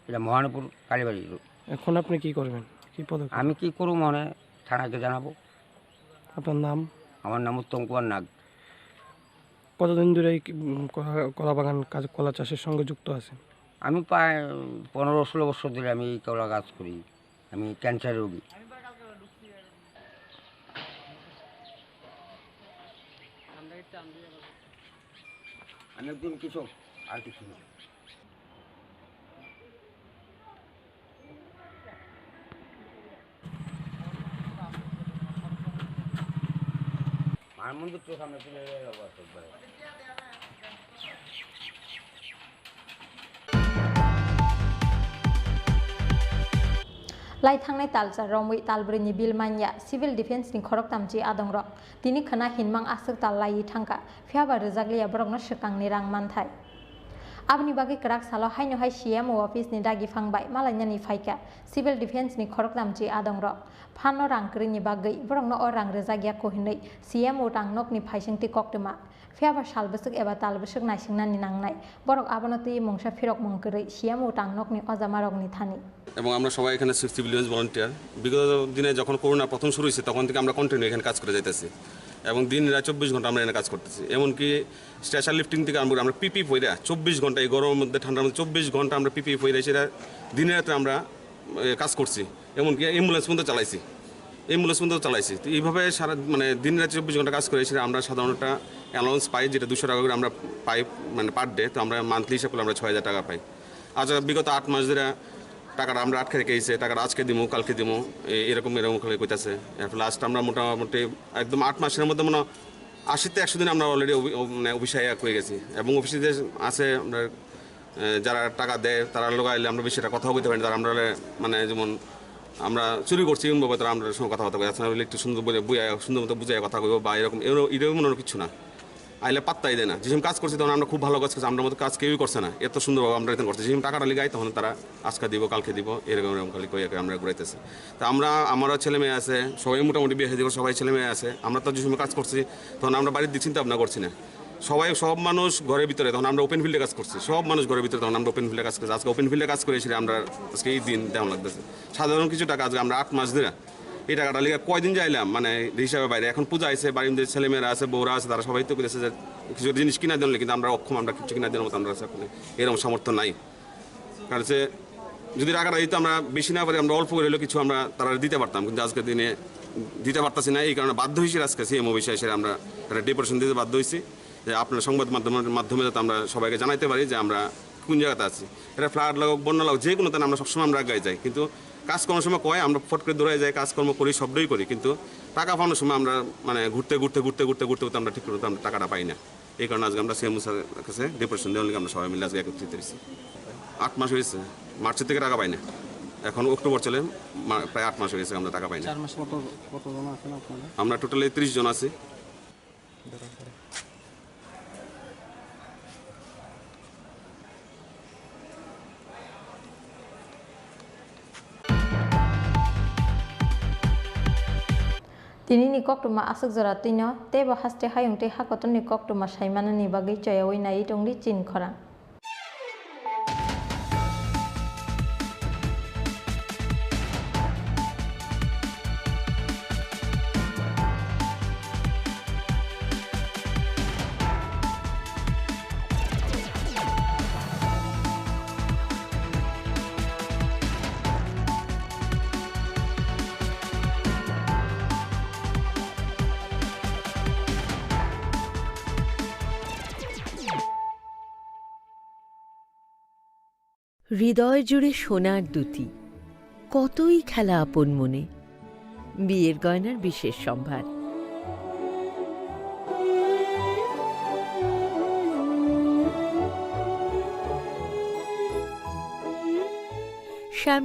এটা মহানপুর কালীবাড়ি রোড। এখন আপনি কি করবেন? কি পদক্ষেপ? আমি কি করবো, মানে, থানাকে জানাবো। আপনার নাম? আমার নাম উত্তম কুমার নাগ। কতদিন ধরে এই কি, উম, কলা, কলা বাগান কাজ, কলা চাষের সঙ্গে যুক্ত আছেন? আমি প্রায় পনেরো ষোলো বছর ধরে আমি এই কলা গাছ করি। আমি ক্যান্সার রোগী। আমি একজন কৃষক, আর কিছু না। এমন তো চোখ আমরা তুলে দেয় অবস্থা একবারে। Lai thangnai talsa romwi talbrwi ni bill manya civil defense ni khoroktham chi adongrok. Tini khwna hinmang aswk tal laiwi thangkha, phiyaba rwjakliya borokno swkangni rang manthai. Aboni bagwi kwrak salo haino hai C M O office ni dagi phang bai malainani phaikha civil defense ni khoroktham chi adongrok. Phano rang kwrwini bagwi borokno o rang rwjakya ko hinwi C M O tang nokni phaisingtwi koktwma. Phiyaba sal bwswk eba tal bwswk naisingnani nangnai. Borok abono twi mungsa phirokmung kwrwi C M O tang nokni ojamarokni thani. এবং আমরা সবাই এখানে civilian volunteer. বিগত দিনে যখন করোনা প্রথম শুরু হয়েছে, তখন থেকে আমরা কন্টিনিউ এখানে কাজ করে যাইতেছি এবং দিন রাত চব্বিশ ঘন্টা আমরা এখানে কাজ করতেছি। এমনকি স্ট্রেচার লিফটিং থেকে আরম্ভ করে আমরা পিপি পইরা চব্বিশ ঘন্টা, এই গরমের মধ্যে, ঠান্ডার মধ্যে চব্বিশ ঘন্টা আমরা পিপি পইরা সেটা দিনে রাতে আমরা এ, কাজ করছি। এমনকি অ্যাম্বুলেন্স পর্যন্ত চালাইছি, অ্যাম্বুলেন্স পর্যন্ত চালাইছি। তো এইভাবে সারা, মানে, দিন রাত চব্বিশ ঘন্টা কাজ করে এসে আমরা সাধারণত একটা অ্যালাউন্স পাই, যেটা দুশো টাকা করে আমরা পাই, মানে, পার ডে। তো আমরা মান্থলি হিসাব করলে আমরা ছয় হাজার টাকা পাই। আচ্ছা, বিগত আট মাস ধরে টাকাটা আমরা আটকে রেখে দিয়েছি, টাকাটা আজকে দিমু, কালকে দিমু, এ-, এরকম এরকম করে কইতাছে। এরপর লাস্ট আমরা মোটামুটি একদম আট মাসের মধ্যে মনে হয় আশি তে একশো দিন আমরা অলরেডি, মানে, অফিসে আইয়া কই গেছি এবং অফিসে যে আছে আমরা এ, যারা টাকা দেয়, তারা লোক আইলে আমরা বেশি একটা কথাও কইতে পারি না। তারা আমরা, মানে, যেমন আমরা চুরি করছি, এমন ভাবে তারা আমরা সঙ্গে কথাবার্তা কয়। আচ্ছা, না হলে একটু সুন্দর বলে বুঝায়, সুন্দর মতো বুঝায় কথা কইবো বা এরকম, এরকম, এরকম মনে হয় কিছু না। আইলে পাত্তাই দেয় না। যে সময় কাজ করছি, তখন আমরা খুব ভালো কাজ করছি, আমরা মতো কাজ কেউই করছে না। এত সুন্দরভাবে আমরা এখানে করছি। যে সময় টাকাটা লিগাই, তখন তারা আজকে দিব, কালকে দিব, এরকম এরকম খালি কইয়া কইয়া আমরা ঘুরাইতেছি। তা আমরা, আমারও ছেলে মেয়ে আছে, সবাই মোটামুটি বিয়ে শাদী করে, সবাই ছেলে মেয়ে আছে। আমরা তো যে সময় কাজ করছি, তখন আমরা বাড়ির দিক চিন্তা ভাবনা করছি না। সবাই, সব মানুষ ঘরের ভিতরে, তখন আমরা ওপেন ফিল্ডে কাজ করছি, সব মানুষ ঘরের ভিতরে, তখন আমরা ওপেন ফিল্ডে কাজ করছি। আজকে ওপেন ফিল্ডে কাজ করে এসে আমরা আজকে এই দিন তেমন লাগতেছে। সাধারণ কিছু টাকা আজকে আমরা আট মাস ধরে এই টাকাটা লিগে কয়দিন যাইলাম, মানে, হিসাবে বাইরে। এখন পূজা আইছে, বাড়ির মধ্যে ছেলেমেয়েরা আছে, বউরা আছে, তারা সবাই তো কইতেছে যে কিছু একটা জিনিস কিনা দেন, কিন্তু আমরা অক্ষম, আমরা কিছু কিনা দেওয়ার মতো আমরা আছে এখন এরকম সামর্থ্য নাই। কারণ হচ্ছে, যদি টাকাটা দিতে আমরা বেশি না পারি, আমরা অল্প করে হলেও কিছু আমরা তারা দিতে পারতাম, কিন্তু আজকের দিনে দিতে পারতাছি না। এই কারণে বাধ্য হয়েছি আজকে সিএমও বিষয়ে এসে আমরা একটা ডেপুটেশন দিতে বাধ্য হয়েছি যে আপনার সংবাদ মাধ্যমের মাধ্যমে যাতে আমরা সবাইকে জানাইতে পারি যে আমরা কোন জায়গাতে আছি। এটা ফ্লাড লাগুক, বন্যা লাগুক, যে কোনো তাহলে আমরা সবসময় আমরা আগে যাই, কিন্তু কাজ করার সময় কয় আমরা ফট করে দৌড়াই যাই, কাজকর্ম করি, সবটাই করি, কিন্তু টাকা পাওয়ার সময় আমরা, মানে, ঘুরতে ঘুরতে ঘুরতে ঘুরতে ঘুরতে ঘুরতে আমরা ঠিক মতো আমরা টাকাটা পাই না। এই কারণে আজকে আমরা সিএমও স্যারের কাছে ডেপুটেশন দেওয়ার লেগে আমরা সবাই মিলে আজকে একত্রিত হয়েছি। আট মাস হয়েছে, মার্চ থেকে টাকা পাই না, এখন অক্টোবর চলে, মা-, প্রায় আট মাস হয়ে গেছে আমরা টাকা পাই না। চার মাস কত, কতজন আছেন আপনারা? আমরা টোটালি ত্রিশ জন আছি। Tini ni koktwma aswk jora twino teibo haste hayung tei hakotorni koktwma saimanani bagwi choyaui naiwi tongdi chini khorang. হৃদয় জুড়ে সোনার দ্যুতি, কতই খেলা আপন মনে। বিয়ের গয়নার বিশেষ সম্ভার। শ্যাম